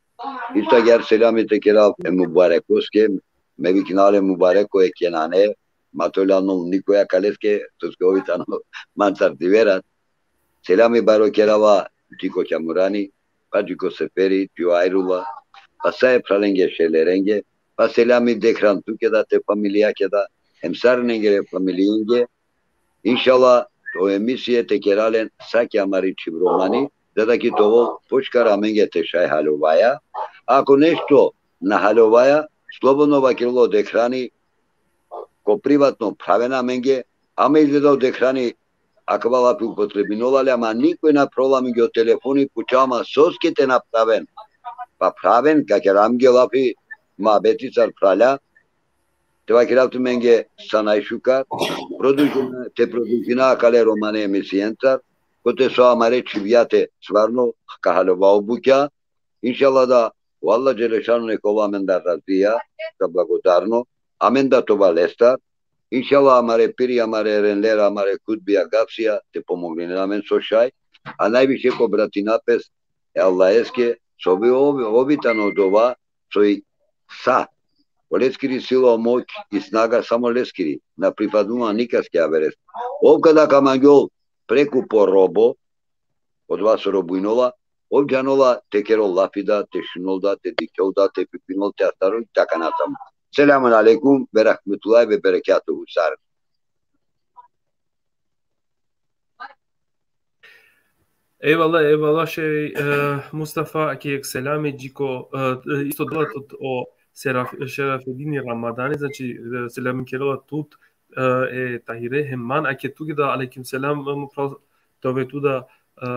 Isto agjaar selami te kera e Mubarekoske, me vikna le Mubareko e Kenane, ma to lano nikoja kaleske, soske ov i tano mancar diverat. Selami baro kerava dži ko Kjamurani, pa dži ko Seferi, dži o Ajrula, pa sa e phralenge šelerenge, pa selami dehran tuke da, te familijake da, hem sarinenge familijenge. Inšallah, o emisije te kera len sa ki amari čhib romani, za da ki to ovel pošukar amenge te šaj halovaja. Ako nešto na halovaja, slobodno vakerela o dehrani, ko privatno phraven amenge, ama izgleda o dehrani akava lafi upotrebinola le, ama nikoj na phrola amenge o telefoni, pučava ma soske te na phraven. Pa phraven, ka kera amenge lafi, muhabeti sar phralja, te vakerav tumenge sa najšukar, produžina, te produžina akale romane emisijencar, kote so amare čhibjate stvarno ka halova o bukja, inšallah da, o Allah dželešanuhu nek ovel amendar razija, da blagodarno, amen da te ova lestar, inšallah amare piri, amare erenler, amare kutbija, gavsija, te pomogninen amen so šaj, a najviše ka obratina pes e Allaheske, so bi ov, ov i tano odova, so i sa. Oleskiri sila, o moć i snaga samo leskiri, na pripadnela nikaske averes. Ov kada ka mangol preku po robo, odova so robujnola, ov džanola te kerol lafi da, te šunol da, te dikhol da, te pipinol, te astarol, te akana tamo. Selamun alejkum ve rahmetullahi ve berekatuhu sar. Eyvallah, eyvallah, še, e, Mustafa, ake jekh selami dži ko, e, isto dela tut o Seraf-, Šerafedini Ramadani, znači, e, selami kerela tut, e, e Tahire, hem man, ake tuke da, alejkum selam, e, mo phral, te ove tu da, e,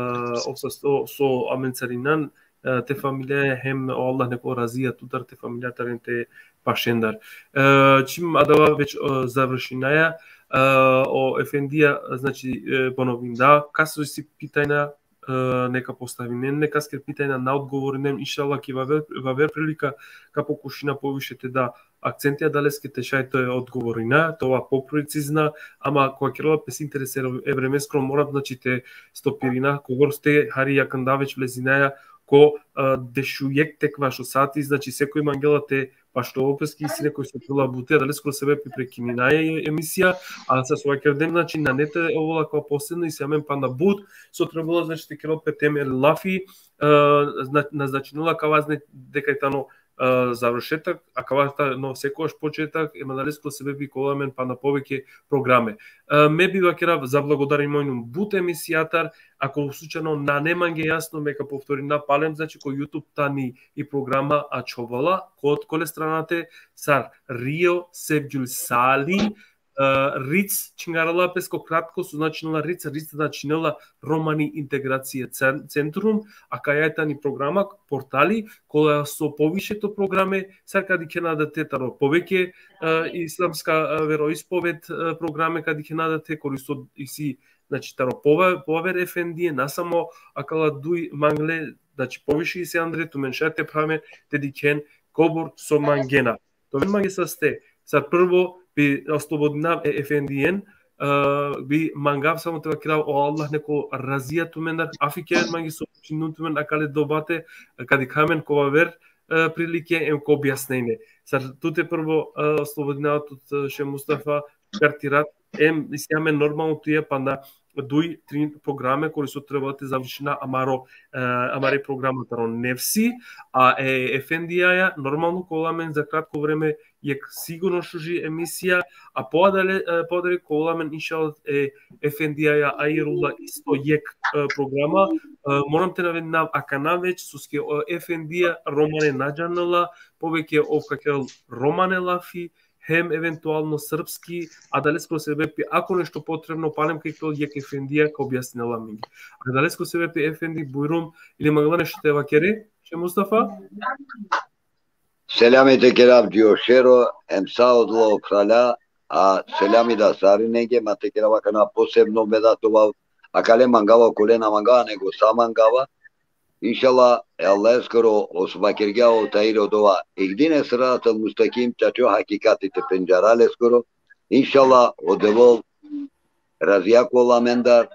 ov sasto so amen sarinan, e, te familijaja, hem o Allah nek ovel razija tutar, te familijatar hem te pašendar. E, čim adava već, e, završinaja, e, o efendija, znači, e, ponovinda, kas so isi pitajna, e, neka postavinen, nekasker pitajna na odgovorinen, inšallah ki vaver, vaver prilika ka pokušina poviše te da akcenti adaleske, te šaj te odgovorina, te ova poprecizna, ama ko kerela pes interes e vremeskoro, mora, znači, te stopirina, kobor ste hari jakanda već vlezinaja ko, e, dešujekh te kvaš o sati, znači, sekoj mangela te paštovel pes ki isi nekoj so kerela buti, adaleskoro sebepi prekininaja e emisija, a sa so vakerdem, znači, nane te ovel akava posledno, isi amen panda but so trebela, znači, te kerel pe te amen lafi, e, zna-, na značinela akava, znači, deka i tano, e, završetak, akava tano sekogaš početak, em adaleskoro sebepi ka ovel amen panda poveke programe. E, me bi vakerav, zablagodarinjum but emisijatar, ako slučajno nane mange jasno, me ka povtorina palem, znači, ko YouTube tani i programa ačhovela, kod kole stranate, sar Rio Sevgjul Sali, e, Ric, čhingarela pes ko kratko, so značinela Ric, Ric značinela Romani Integracija Cen-, Centrum, akaja tani programa, portali, kola so poviše to programe, sar ka dikhena da te taro poveke, e, islamska, e, veroispoved, e, programe ka dikhena da te, kori so isi, znači, taro pove-, pover efendije, na samo akala duj mangle, znači, poviše isi andre, tumen šaj te phraven, te dikhen kobor so mangena. Te oven mange saste, sar prvo bi oslobodinav e efendijen, e, bi mangav samo te vakerav, o Allah nek ovel razija tumendar, afi keren mange so činum tumen akale dobate, ka dikha amen ko vaver, e, prilike em ka objasnine. Sar tute prvo, e, oslobodinav tut, e, še Mustafa, šukar ti rat, em, isi amen normalno tuja panda duj, tri programe kori so treba te završina amaro, e, amari programa taro nefsi, a e, efendijaja, normalno ka ovel amen za kratko vreme jekh sigurno šuži emisija, a poadale, e, poadale ka ovel amen inšallah e, efendijaja Ajrullah isto jekh, e, programa, e, moram te navedinav akana već, soske o efendija romane na džanela, poveke ov ka kerel romane lafi, hem eventualno srpski, adalesko sebepi, ako nešto potrebno, palem ka iklol jekh efendija ka objasninel amenge. Adalesko sebepi, efendi, bujrum, ili mangela nešto te vakere, še Mustafa? Selami te kerav dži o šero, em sa odlo phrala, a selami da sarinenge, ma te kerav akana posebno me da te ovav, akale mangava, okole na mangava, nego sa mangava. Inšallah, e Allaheskoro, o so vakergja o Tahir odova, ihdine siratel mustakim, čačo hakikati te pendžara leskoro. Inšallah, o Devel razija ka ovel amendar,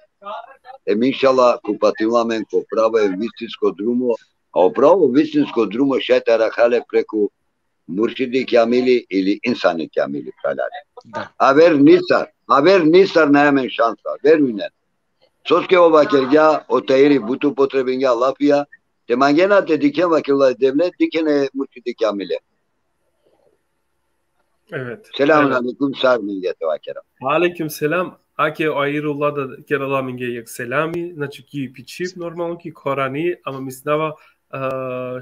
em inšallah ka upatinel amen ko pravo e vistinsko drumo, a o pravo vistinsko drumo šaj te arakha le preku muršidi kjamili ili insani kjamili, phralalen. Da. Aver nisar, aver nisar nane amen šansa, verujnen. Soske ov vakergja, o Tahiri but upotrebingja lafija, te mangena te dikhen, vakerela, e Devle, dikhen e muršidi kjamile. Evet. Selamun aleyküm, sar menge te vakera. Aleyküm selam. Ake o Ajrullah da kerela amenge jekh selami, znači ki pičip normalno ki korani, ama mislinava, e,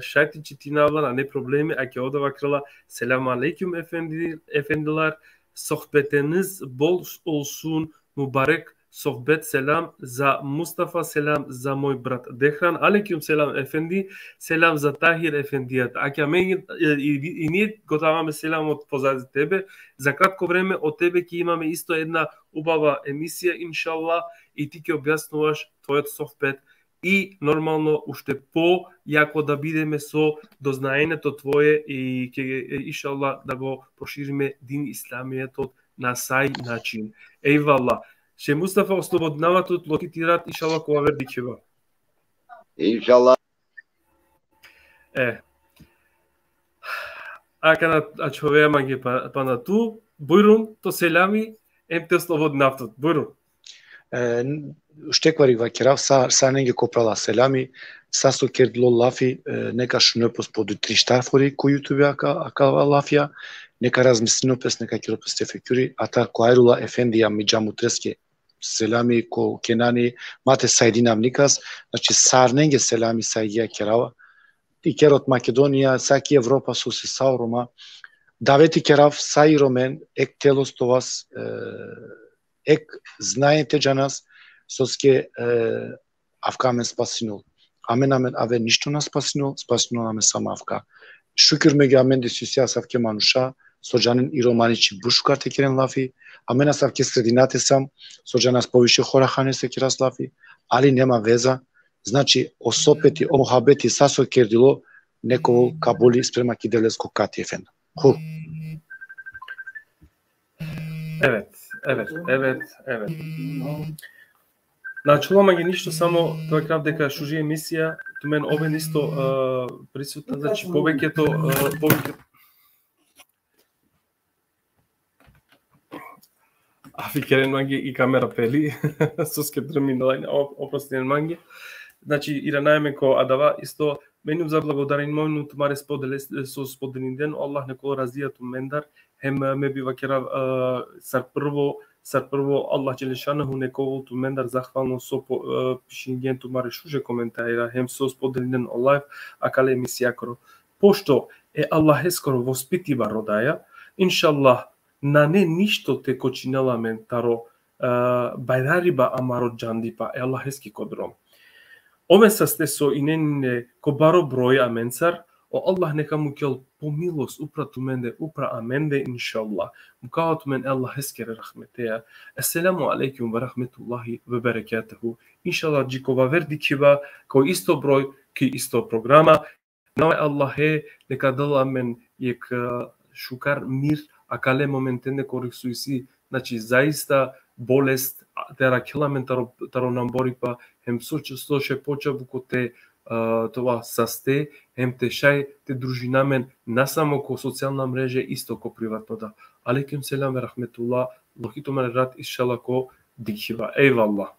šaj te čitinav la, nane problemi, ake ov da vakerela, selamun aleyküm efendi, efendiler, sohbetiniz bol olsun, mubarek sohbet, selam za Mustafa, selam za moj brat Dehran. Aleyküm selam efendi, selam za Tahir efendija. Ake amen, e, i, i, i nije gotava me selam od pozadi tebe. Za kratko vreme od tebe ki imame isto jedna ubava emisija, inšallah, i ti ke objasnovaš tvojot sohbet i normalno ušte po jako da bideme so doznaenето tvoje i ke, e, inšallah da go proširime din islamieto na saj način. Ejvallah. Še Mustafa, oslobodinava tut, lokitirat, inšallah, ko aver dikhiba. Inšallah. E. Akana ačhovea mange pa, pana tu, bujrum, to selami, em te oslobodinav tut. Bujrum. E, n-, ušte kvari vakerav, sa, sarnenge ko prala selami, sa so kerdilo lafi, e, neka šunel pes po duj tri štar fori ko YouTube aka, akava lafija, neka razmislinel pes, neka kerel pes tefekuri, a ta ko Ajrullah efendija mi džamutreske selami, ko Kenani, ma te sajdinav nikas, znači sarnenge selami, sajdija kerava, i kerot Makedonija, sa ki Evropa, so si sa o Roma, daveti kerav sa i Romen, ek telos te ovas, e, ek znaenje te džanas, soske, e, avka amen spasinol. Amen, amen, aver ništo na spasinol, spasinol amen samo avka. Šukir menge amende so isi asavke manuša, so džanen i romani či but šukar te keren lafi, amen asavke sredinate sam, so džanas poviše hora hane so keras lafi, ali nema veza, znači, o sohbeti, o muhabeti, sa so kerdilo, nek ovel kabuli sprema ki Devlesko kati, efendi. Hu. Evet, evet, evet, evet. Na ačhola mange ništo, samo te vakerav deka šuži emisija, tumen oven isto, e, prisutna, znači, poveketo, e, poveketo. Afi keren mange i kamera peli, soske drminen la, o-, oprostinen mange. Znači, irana amen ko adava isto, me injum zablagodarinmon tumare spodele, so spodelinen, o Allah nek ovel razija tumendar, hem, e, me bi vakerav, e, sar prvo, sar prvo, Allah dželle šanuhu nek ovel tumendar zahvalno so po-, e, pišingen tumare šuže komentara, hem so spodelinen o live, akale emisijakoro. Pošto e Allaheskoro vospitiba rodaja, inšallah, nane ništo te kočinel amen taro, e, bajrariba amaro džandipa e Allaheski ko drom. Oven saste so inen ko baro broj amencar, o Allah neka mukel po milost upra tumende, upra amende, inšallah. Mukava tumen e Allaheskere rahmeteja. Esselamu alejkum ve rahmetullahi ve berekatuhu. Inšallah, dži ko aver dikhiba, ko isto broj, ki isto programa. Nava e Allahe, neka del amen jekh, e, šukar mir, akale momentende kori so isi, znači, zaista bolest, a, te arakhel amen taro, taro namboripa, hem so č-, so še počabu kote, e, tova saste, hem te šaj te družina amen, na samo ko socijalna mreže, isto ko privatno da. Alejkum selam ve rahmetullah, Lukhi tumare rat, inšallah, ko dikhiba. Ejvallah.